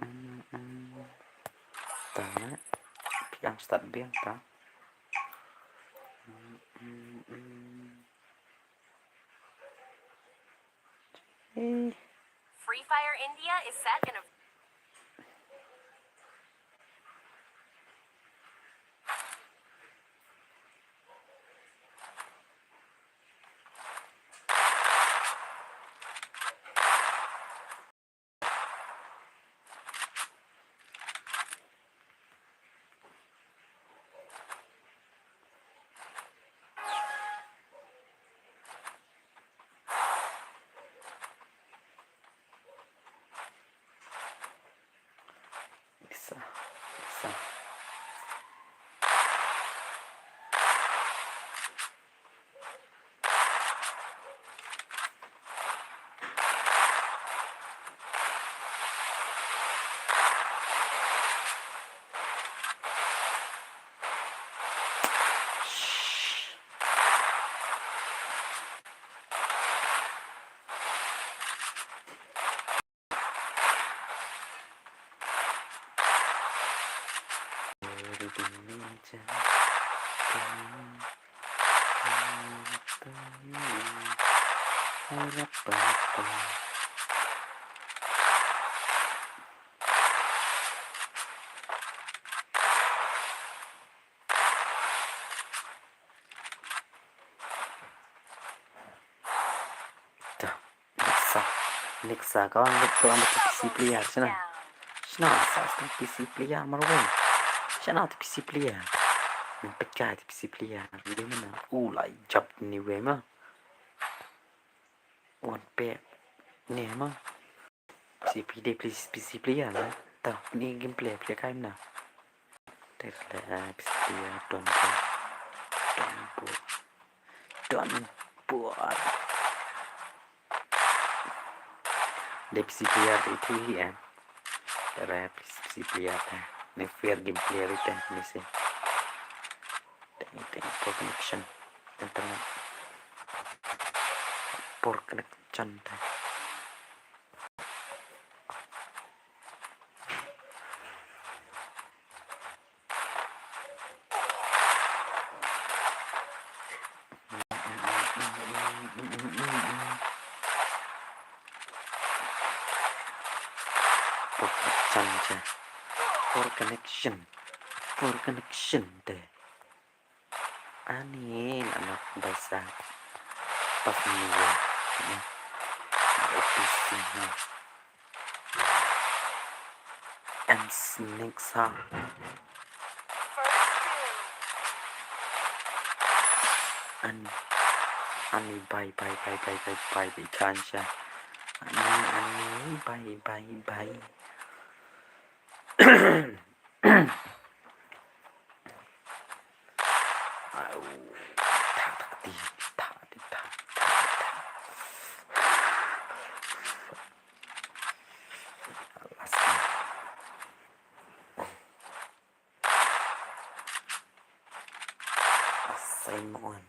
Mm, mm. Ta, phi ang start biang ta. Mm, mm, mm. Eh. Free Fire India is set in a Isa, isa. Ta, sa. Next sa ka wan leh tu wan tu P C player sna. Sna sa tu P C player marwei. Sna tu P C player. Nang pecah tu P C player. Dia mana? Uh, lai jap ni wei ma. Wan pe ni ma. P C P de please P C player na. Ta ni gameplay play kai na. Terle P C player don bo. Don bo. Don bo. De P C player itu hi eh. Terle P C player ta. Ni fair gameplay ri ta ni se. Teng teng poor connection. Internet. Poor connection ta. Poor connection. Poor connection. Poor connection te. Ani la nok basa. Pas ni ya. Ni. Ofisi ni. And next ha. Ani. Ani bye bye bye bye bye bye bye kancha. Ani ani bye bye bye. Au. Ta, ta, ti, ta, ti, ta, ta, ti, ta. Last one. Assignment one.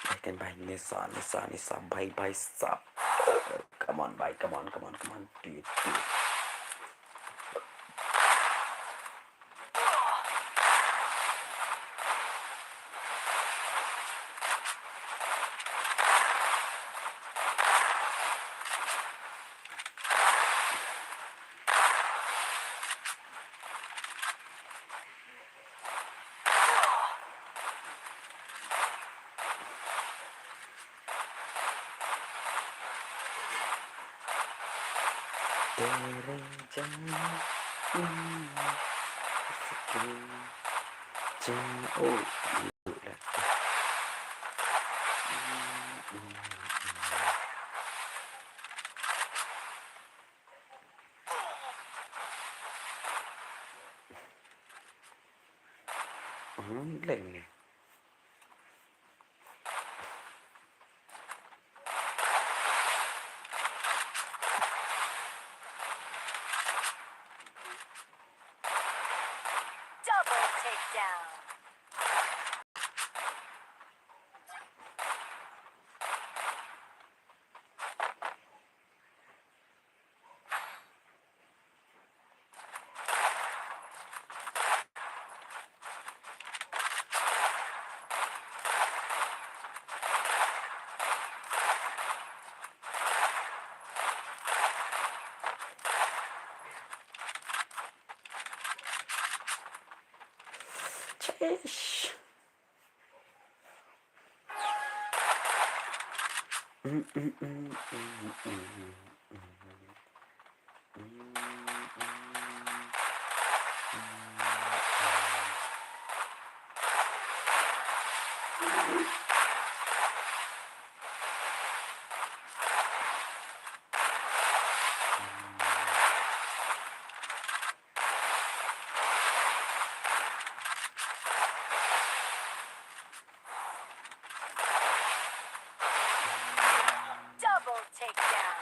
Bye, kan bye, Nisa, Nisa, Nisa, bye, bye, sap. Come on, bye, come on, come on, come on. Do it, do it. तेरे जैसे किसके चाहूं। Hmm, leng ni. Double takedown. Sheesh. Double takedown.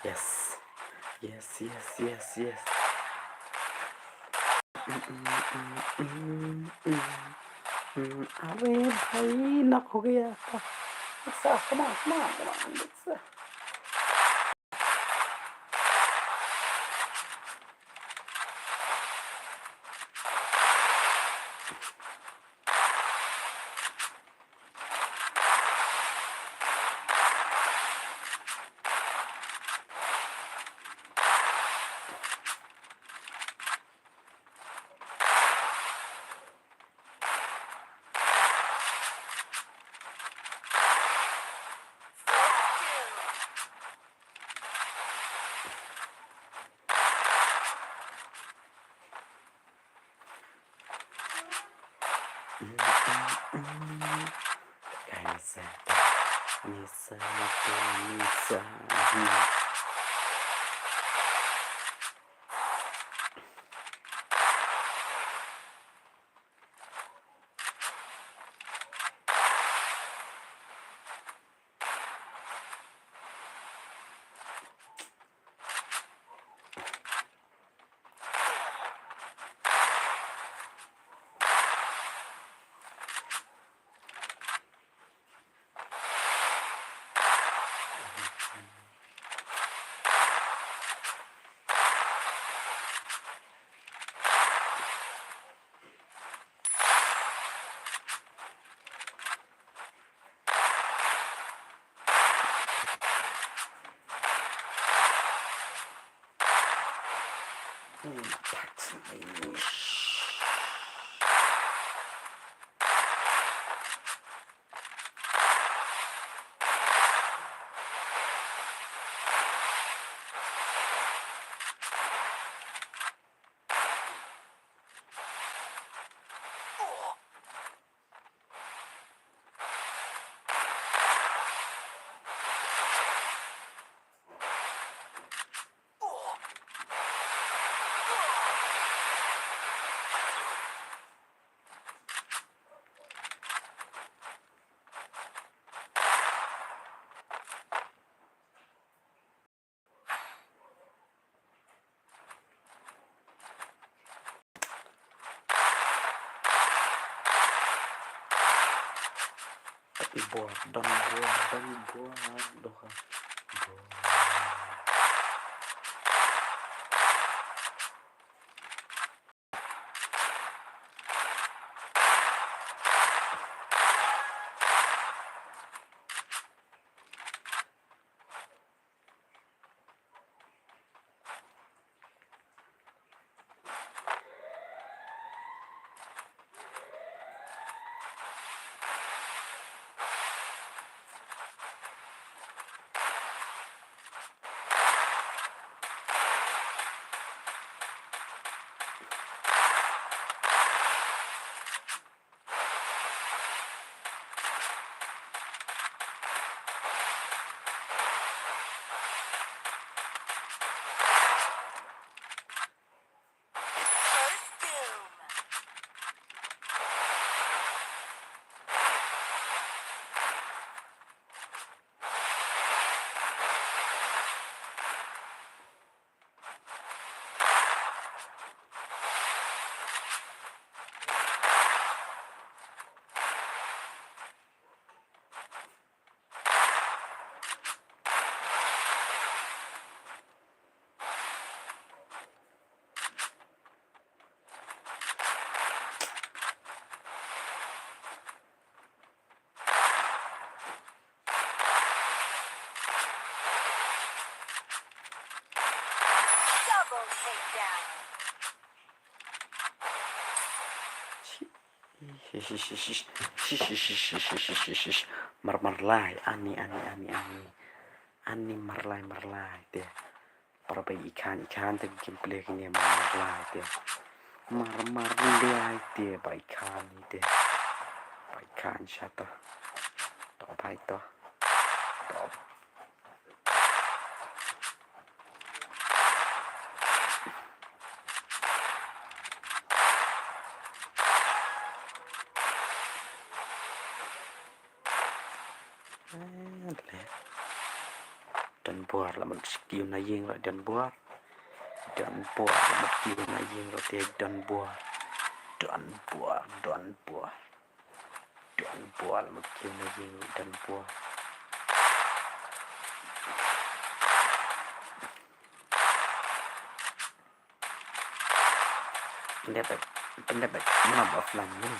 Yes. Yes, yes, yes, yes. Mm, mm, mm, mm, mm, mm. अरे भाई, knock हो गया था। Come on, come on, come on, come on, Dixon. Bor, don bor, don bor, doha. Bor. Double takedown. Shish, shish, shish. Mar, mar lai, ani, ani, ani, ani. Ani mar lai, mar lai te. Para ba i khan, i khan te gameplay kine mar, mar lai te. Mar, mar lai te, ba i khan te. Ba i khan sha to. To bai to. To. Don Buar, la mut kiew na ïing ruh Don Buar. Don Buar, la mut kiew na ïing ruh te Don Buar. Don Buar, Don Buar. Don Buar, la mut kiew na ïing ruh Don Buar. Pyndep bad, pyndep bad, mano ba offline, mano?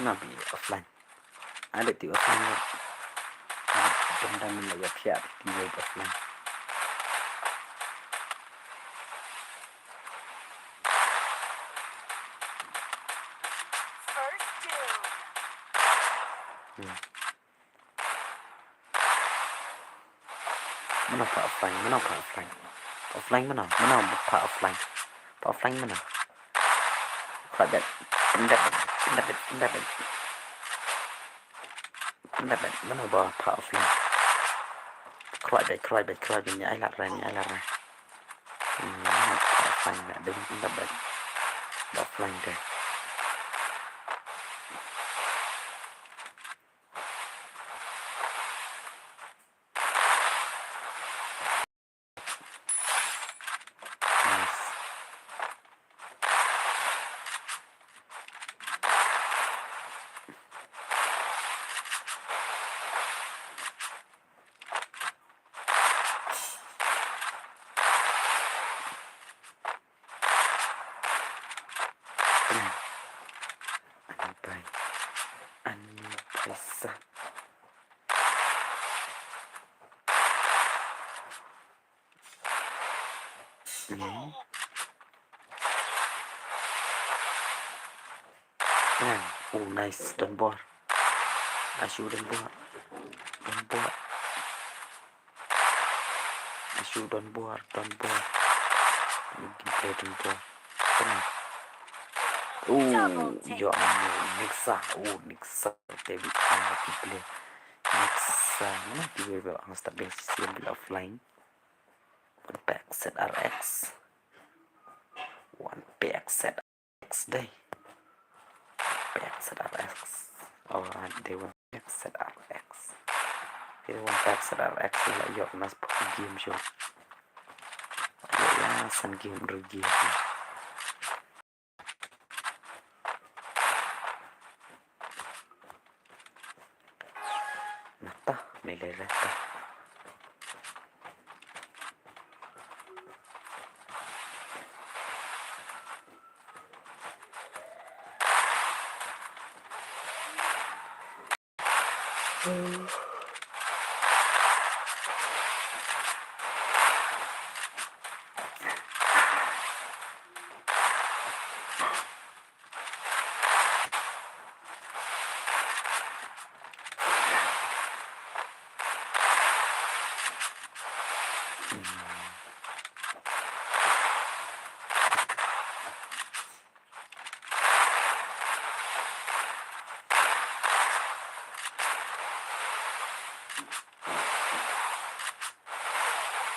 Mano ba offline? Ada ti offline. Ada dendam la ïa pia ti offline. First doom. Hmm. Mano ba offline, mano ba offline? Offline mano, mano ba offline? Ba offline mano? Khlaiñ bad, pyndep bad, pyndep bad, pyndep bad. Pyndep bad, mano ba offline? Khlaiñ bad, khlaiñ bad, khlaiñ bad, ngi ai lad re, ngi ai lad re. Hmm, mano ba offline, dang pyndep bad. Ba offline te. Nice. Ani bai. Ani bai sa. Hmm. Nah, oh, nice, Don Buar. Asu Don Buar. Don Buar. Asu Don Buar, Don Buar. Gameplay Don Buar. Kena. Oh, yo, Nixa. Oh, Nixa. David Khan gameplay. Nixa. Mana gameplay ba ang start dari C M offline. One pack Z R X. One pack Z X dei. Pack Z R X. Oh, dei one pack Z R X. Dei one pack Z R X la ïoh na spok game shuh. Ïoh ïa san game, ruh game. Nata, me le le ta.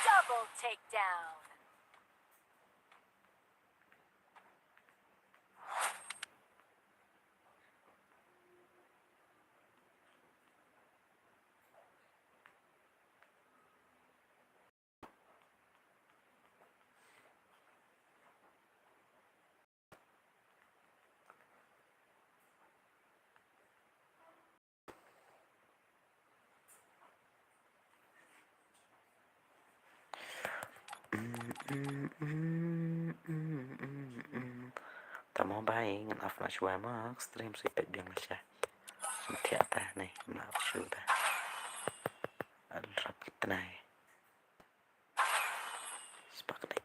Double takedown. Tamo bai ngan off ma shuwa ma stream shu peit biang ma sha. Thiah ta nei ma shu ta. Al rap tnai. Spak dei